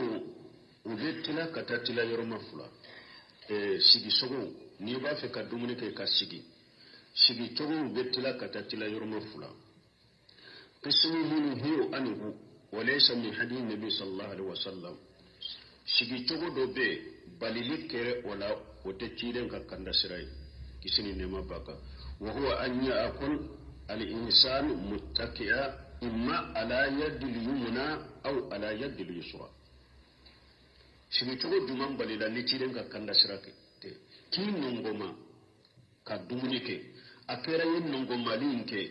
o bɛ tila ka taa tila yɔrɔma fila. Sigisogo, n'i b'a fɛ ka dumuni kɛ ka sigi, sigicogow bɛ tila ka taa tila yɔrɔma fila. Qismu minnu hiyo anhu wa laysa min hadi nabi sallallahu alaihi wasallam. Sigicogo dɔ bɛ yen balili kɛra o la, o tɛ ciden ka kanda sira ye, kisi ni nɛɛma b'a kan. Wa huwa an ya'kul al-insan muttaki'a imma ala yadi al-yumna aw ala yadi al-yusra. Sigicogo jumɛn balila ni ciden ka kanda sira tɛ? K'i nɔngɔma ka dumuni kɛ, a kɛra ye nɔngɔmali in kɛ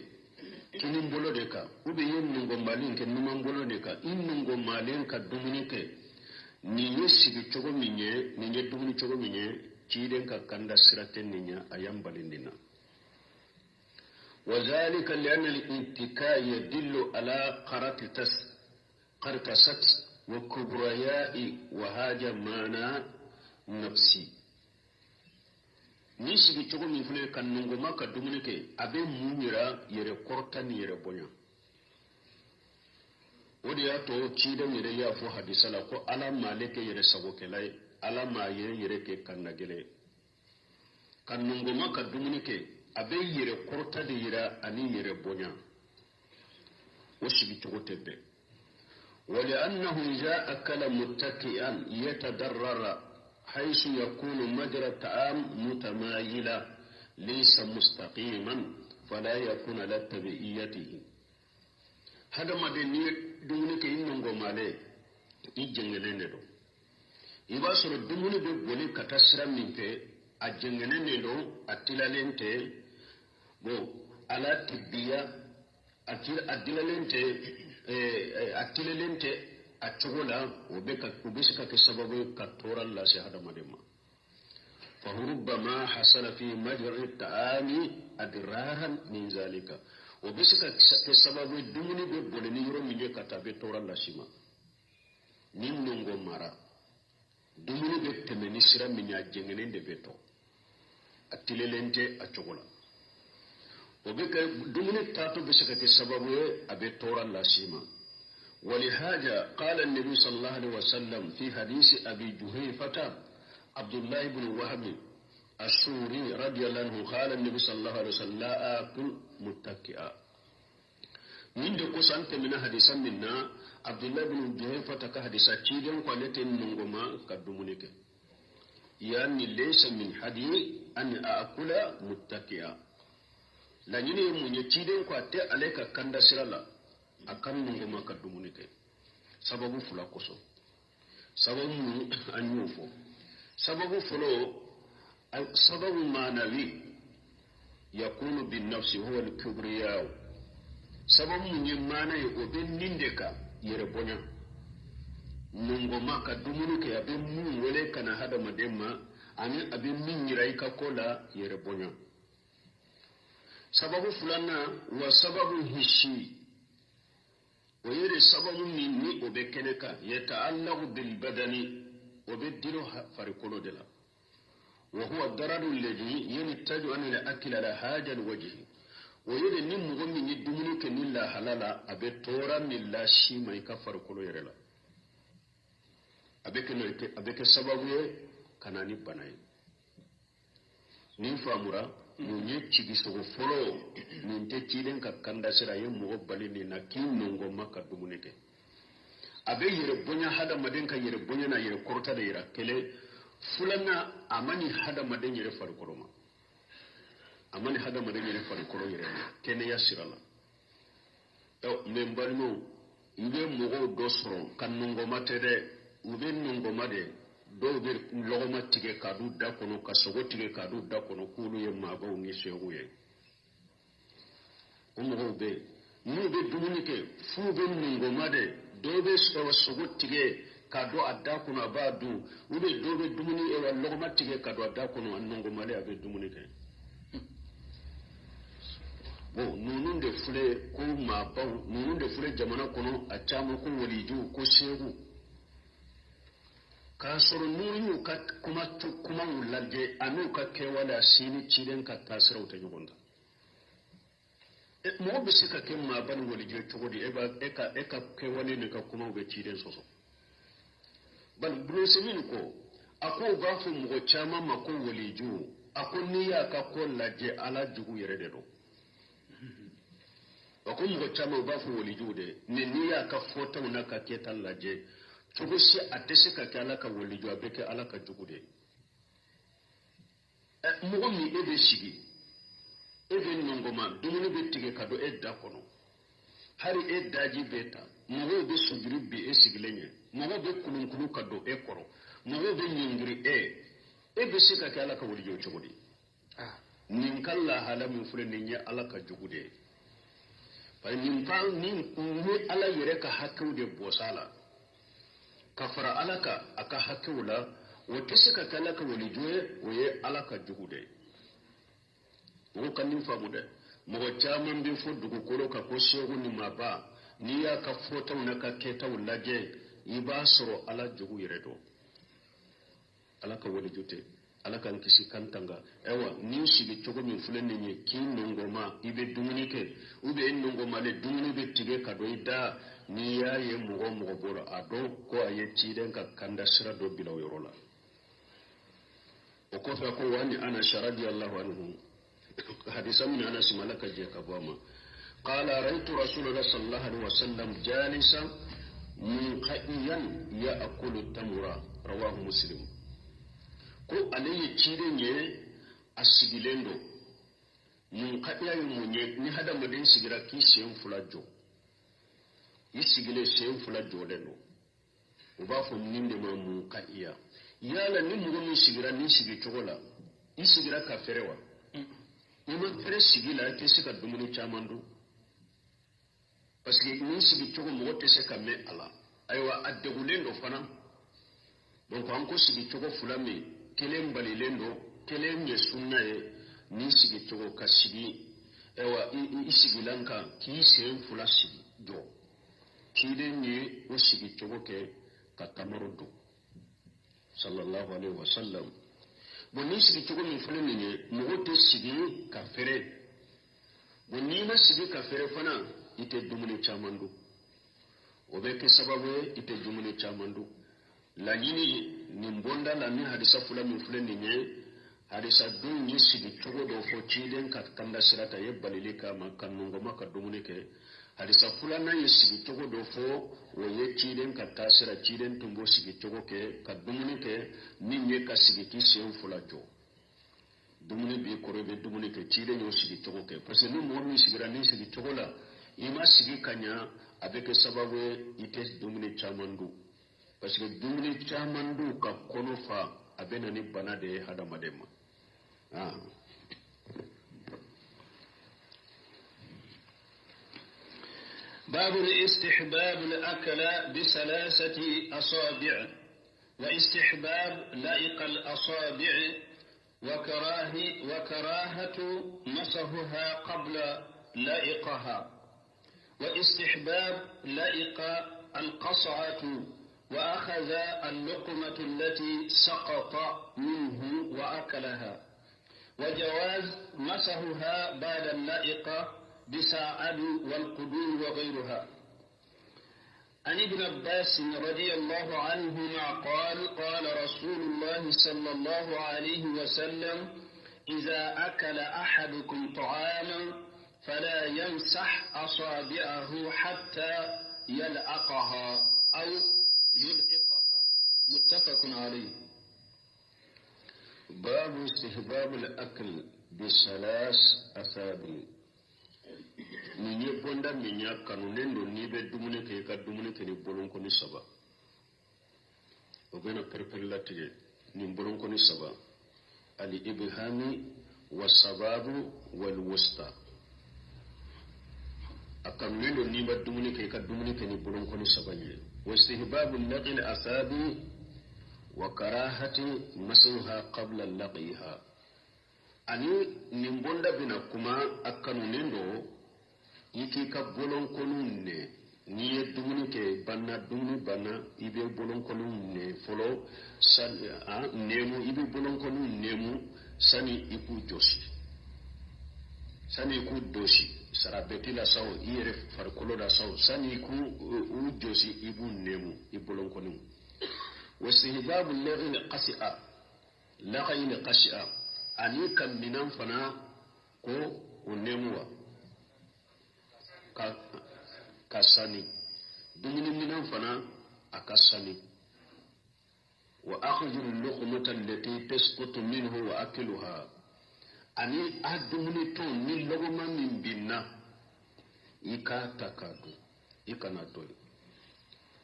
kinin bolo de kan, ou bien ye nɔngɔmali in kɛ numan bolo de kan, i nɔngɔmalen ka dumuni kɛ, nin ye sigi cogo min ye, nin ye dumuni cogo min ye, ciden ka kanda sira tɛ nin ye, a y'an bali nin na. وذلك لأن الاتكاء يدل على قرطسة وكبرياء وهاجة معنى نفسي. Ni sigi cogo min filɛ ka nɔngɔma ka dumuni kɛ, a bɛ mun yira? Yɛrɛ kɔrɔta ni yɛrɛ bonya. O de y'a to ciden yɛrɛ y'a fɔ hadisa la ko Ala m'ale kɛ yɛrɛ sagokɛla ye, Ala m'a yɛrɛ kɛ kannagɛlɛ ye. Ka nɔngɔma ka dumuni kɛ, a bɛ yɛrɛ kɔrɔta de yira ani yɛrɛ bonya. O sigi cogo tɛ bɛn. ولأنه إذا أكل متكئا يتضرر حيث يكون مجرى الطعام متمايلا ليس مستقيما فلا يكون على تبعيته. Hadamaden, n'i ye dumuni kɛ i nɔngɔmalen, i jɛngɛnen de don. I b'a sɔrɔ dumuni bɛ boli ka taa sira min fɛ, a jɛngɛnen de don, a tilalen tɛ. Bon, ala tibiya, a dilalen tɛ, a tilalen tɛ a cogo la. O bɛ se ka kɛ sababu ye ka tɔɔrɔ lase hadamaden ma. فربما حصل في مجرى الطعام أضرارا من ذلك. O bɛ se ka kɛ sababu ye, dumuni bɛ boli ni yɔrɔ min ye ka taa, a bɛ tɔɔrɔ las'i ma. Ni nɔngɔ mara, dumuni bɛ tɛmɛ ni sira min ye, a jɛngɛnen de bɛ tɔ, a tilelen tɛ a cogo la. O bɛ kɛ dumuni taatɔ bɛ se ka kɛ sababu ye, a bɛ tɔɔrɔ las'i ma. ولهذا قال النبي صلى الله عليه وسلم في حديث أبي جهيفة عبد الله بن وهب السوري رضي الله عنه، قال النبي صلى الله عليه وسلم: لا آكل متكئا. Min de kosɔn an tɛmɛna hadisa min na, Abdullahi bin Juhayfa ka hadisa, ciden ko ale tɛ nɔngɔma ka dumuni kɛ. يعني ليس من هديي أن آكل متكئا. Laɲini ye mun ye? Ciden ko a tɛ ale ka kanda sira la a ka nɔngɔma ka dumuni kɛ, sababu fila kosɔn. Sababu mun an y'o fɔ? Sababu fɔlɔ, sababu معنوي يكون بالنفس هو الكبرياء. Sababu mun ye maana ye? O bɛ nin de kan, yɛrɛ bonya. Nɔngɔma ka dumuni kɛ, a bɛ mun wele ka na hadamaden ma ani a bɛ min yira i ka ko la? Yɛrɛ bonya. Sababu filanan, وسبب حسي, o ye de sababu min ni o bɛ kɛnɛ kan, يتعلق بالبدن, o bɛ dilo farikolo de la. وهو الضرر الذي ينتج عن الأكل على هذا الوجه. O ye de ni mɔgɔ min ye dumuni kɛ ni lahala la, a bɛ tɔɔrɔ min las'i ma i ka farikolo yɛrɛ la, a bɛ kɛ sababu ye ka na ni bana ye. Nin faamura, nin ye cigisogo fɔlɔ. Nin tɛ ciden ka kanda sira. A ye mɔgɔ bali nin na k'i nɔngɔma ka dumuni kɛ. A bɛ yɛrɛ bonya, hadamaden ka yɛrɛ bonya n'a yɛrɛ kɔrɔta de yira. Kelen filanan, a ma ni hadamaden yɛrɛ farikolo ma, a ma ni hadamaden yɛrɛ farikolo yɛrɛ ma kɛnɛya sira la. Ɔ mɛ n balimaw, i bɛ mɔgɔw dɔ sɔrɔ ka nɔngɔma tɛ dɛ, u bɛ nɔngɔma de. Dɔw bɛ lɔgɔma tigɛ k'a d'u da kɔnɔ, ka sogo tigɛ k'a d'u da kɔnɔ, k'olu ye maabaw ni sew ye. O mɔgɔw bɛ yen, n'u bɛ dumuni kɛ, f'u bɛ nɔngɔma de. Dɔw bɛ sogo tigɛ k'a don a da kɔnɔ, a b'a dun. U bɛ dɔw bɛ dumuni lɔgɔma tigɛ ka don a da kɔnɔ, a nɔngɔmalen, a bɛ dumuni kɛ. Bon, ninnu de filɛ ko maabaw, ninnu de filɛ jamana kɔnɔ, a caman ko walijuw, ko seegu, k'a sɔrɔ n'u y'u ka kuma kumaw lajɛ an'u ka kɛwale, a si ni ciden ka taasiraw tɛ ɲɔgɔn ta. Mɔgɔ bɛ se ka kɛ maaba ni waliju ye cogo di, e b'a e ka kɛwale ni ka kumaw bɛ ciden sɔsɔ? Bari Bulonsemin ko, a ko u b'a fɔ mɔgɔ caman ma ko waliju. A ko n'i y'a ka ko lajɛ, Ala jugu yɛrɛ de don. A ko mɔgɔ caman u b'a fɔ walijuw de, mɛ n'i y'a ka fɔtaw n'a ka kɛta lajɛ, cogo si a tɛ se ka kɛ Ala ka waliju, a bɛ kɛ Ala ka jugu de ye. Mɔgɔ min e bɛ sigi, e bɛ nɔngɔma, dumuni bɛ tigɛ ka don e da kɔnɔ, hali e daji bɛ ta, mɔgɔw bɛ sujuru bi e sigilen ye, mɔgɔw bɛ kulunkulu ka don e kɔrɔ, mɔgɔw bɛ ɲɔngiri e, e bɛ se ka kɛ Ala ka waliju cogo di? Nin ka lahala min filɛ nin ye, Ala ka jugu de ye. Bari nin ka nin ni Ala yɛrɛ ka hakɛw de bɔs'a la ka fara Ala kan a ka hakɛw la, o tɛ se ka kɛ Ala ka waliju ye, o ye Ala ka jugu de ye. Mɔgɔw ka nin faamu dɛ. Mɔgɔ caman bɛ fɔ dugukolo kan ko seku ni maaba, n'i y'a ka fɔtaw n'a ka kɛtaw lajɛ, i b'a sɔrɔ Ala jugu yɛrɛ don. Ala ka waliju tɛ, Ala k'an kisi k'an tanga. Ayiwa, n'i sigi cogo min filɛ nin ye, k'i nɔngɔma i bɛ dumuni kɛ, ou bien i nɔngɔmalen dumuni bɛ tigɛ ka don i da, n'i y'a ye mɔgɔ o mɔgɔ bɔra, a dɔn ko a ye ciden ka kanda sira dɔ bila o yɔrɔ la. O kɔfɛ ko wa ni Anas radiyallahu anhu, hadisa min Anas ma, Ala ka jɛ ka bɔ a ma, qala ra'aytu rasulullah sallallahu alaihi wasallam jalisan munqa'iyan ya'kulu tamura, rawahu Muslim. Ko ale ye ciden ye, a sigilen don. Munqa'iya ye mun ye? Ni hadamaden sigira k'i sen fila jɔ, i sigilen sen fila jɔlen don, u b'a fɔ nin de ma munqa'iya. Yala ni mɔgɔ min sigira nin sigi cogo la, i sigira ka fɛrɛ wa? I ma fɛrɛ sigi la, i tɛ se ka dumuni caman dun, parce que nin sigi cogo mɔgɔ tɛ se ka mɛn a la. Ayiwa, a degunnen don fana. Donc an ko sigi cogo fila min, kelen balilen don, kelen ye sunna ye. Nin sigi cogo ka sigi, ayiwa, i sigilan kan k'i sen fila sigi jɔ, ciden ye o sigi cogo kɛ ka tamaro dun, sallallahu alaihi wa sallam. Bon, nin sigi cogo min filɛ nin ye, mɔgɔ tɛ sigi ka fɛrɛ. Bon, n'i ma sigi ka fɛrɛ fana, i tɛ dumuni caman dun, o bɛ kɛ sababu ye i tɛ dumuni caman dun. Laɲini nin bonda la, ni hadisa fila min filɛ nin ye, hadisa dun ye sigi cogo dɔ fɔ ciden ka kanda sira ta ye balili kama ka nɔngɔma ka dumuni kɛ. Hadisa filanan ye sigi cogo dɔ fɔ, o ye ciden ka taasira, ciden tun b'o sigi cogo kɛ ka dumuni kɛ, min ye ka sigi k'i sen fila jɔ, dumuni b'i kɔrɔ, i bɛ dumuni kɛ. Ciden y'o sigi cogo kɛ, parce que ni mɔgɔ min sigira nin sigi cogo la, i ma sigi ka ɲa, a bɛ kɛ sababu ye i tɛ dumuni caman dun, parce que dumuni caman dun ka kɔnɔ fa, a bɛ na ni bana de ye hadamaden ma. باب الاستحباب الأكل بثلاثة أصابع، واستحباب لائق الأصابع، وكراهة مسحها قبل لائقها، واستحباب لائق القصعة، وأخذ اللقمة التي سقط منه وأكلها، وجواز مسحها بعد اللائقة بساعد والقدور وغيرها. عن ابن عباس رضي الله عنهما قال: قال رسول الله صلى الله عليه وسلم: إذا أكل أحدكم طعاما فلا يمسح أصابعه حتى يلعقها أو يلعقها. متفق عليه. باب استحباب الأكل بثلاث أصابع. Nin ye bonda min y'a kanunen don, n'i bɛ dumuni kɛ, i ka dumuni kɛ ni bolonkɔni saba. O bɛna pɛrɛpɛrɛ latigɛ nin bolonkɔni saba: al ibhami wa sababu wal wusta. A kanunen don n'i bɛ dumuni kɛ, i ka dumuni kɛ ni bolonkɔni saba ye. Wa istihbabu laqil asabi wa karahati masuha qabla laqiha. Ani nin bonda bɛna kuma, a kanunen don i k'i ka bolonkɔniw nɛ. N'i ye dumuni kɛ, banna dumuni banna, i bɛ bolonkɔniw nɛ fɔlɔ, sani a nɛmu, i bɛ bolonkɔniw nɛmu sani i k'u jɔsi, sani i k'u dosi sarabɛti la sa o, i yɛrɛ farikolo la sa o, sani i k'u u jɔsi, i b'u nɛmu i bolonkɔniw. Wa istihbabu laghi qasi'a, laghi qasi'a, ani ka minan fana ko o nɛmu wa ka sani, dumuni minan fana a ka sani. Wa akhdhu al-luqmata allati tasqutu minhu wa akluha, ani a dumuni tɔn ni lɔgɔma min binna, i k'a ta k'a dun, i kana to yen.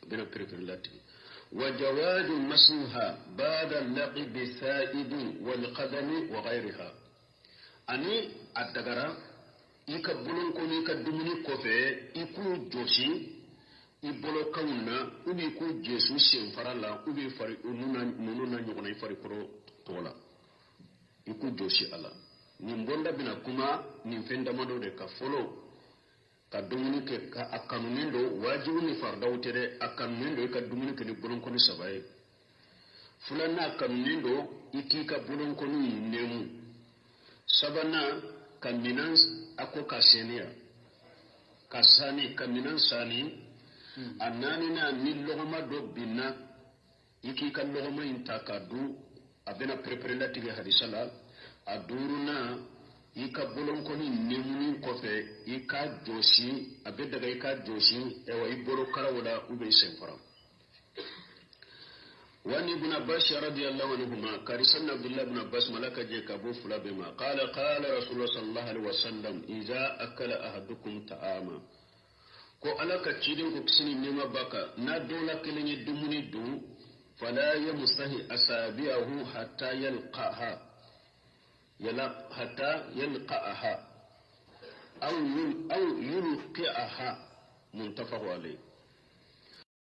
A bɛna perepere latigɛ. Wa jawadu masuha ba'da laqi bisa'ibi wal qadami wa ghayriha, ani a dagara i ka bolonkɔni i ka dumuni kɔfɛ, i k'u jɔsi i bolokanw na, ou bien i k'u jɔsi senfara la, ou bien fari ninnu na ɲɔgɔnna i farikolo tɔ la, i k'u jɔsi a la. Nin bonda bɛna kuma nin fɛn damadɔ de kan. Fɔlɔ, ka dumuni kɛ ka a kanunen don, wajibi ni faridaw tɛ dɛ, a kanunen don i ka dumuni kɛ ni bolonkɔni saba ye. Filanan, a kanunen don i k'i ka bolonkɔni nɛmu. Sabanan, ka minan a ko ka seniya, ka sani, ka minan sani. A naaninan, ni lɔgɔma dɔ binna, i k'i ka lɔgɔma in ta ka dun. A bɛna perepere latigɛ hadisa la. A duurunan, i ka bolonkɔni nɛmuni kɔfɛ, i k'a jɔsi, a bɛ daga i k'a jɔsi, ayiwa, i bolo karaw la ou bien i senfara. وعن ابن عباس رضي الله عنهما، كارسن عبد الله بن عباس ملك جيك أبو فلا بما قال قال رسول الله صلى الله عليه وسلم إذا أكل أحدكم طعاما، ko Ala ka ciden ko kisi ni nɛɛma b'a kan, n'a dɔw la kelen ye dumuni dun, فلا يمسح أصابعه حتى يلقاها حتى يلقاها أو أو يلقئها. متفق عليه.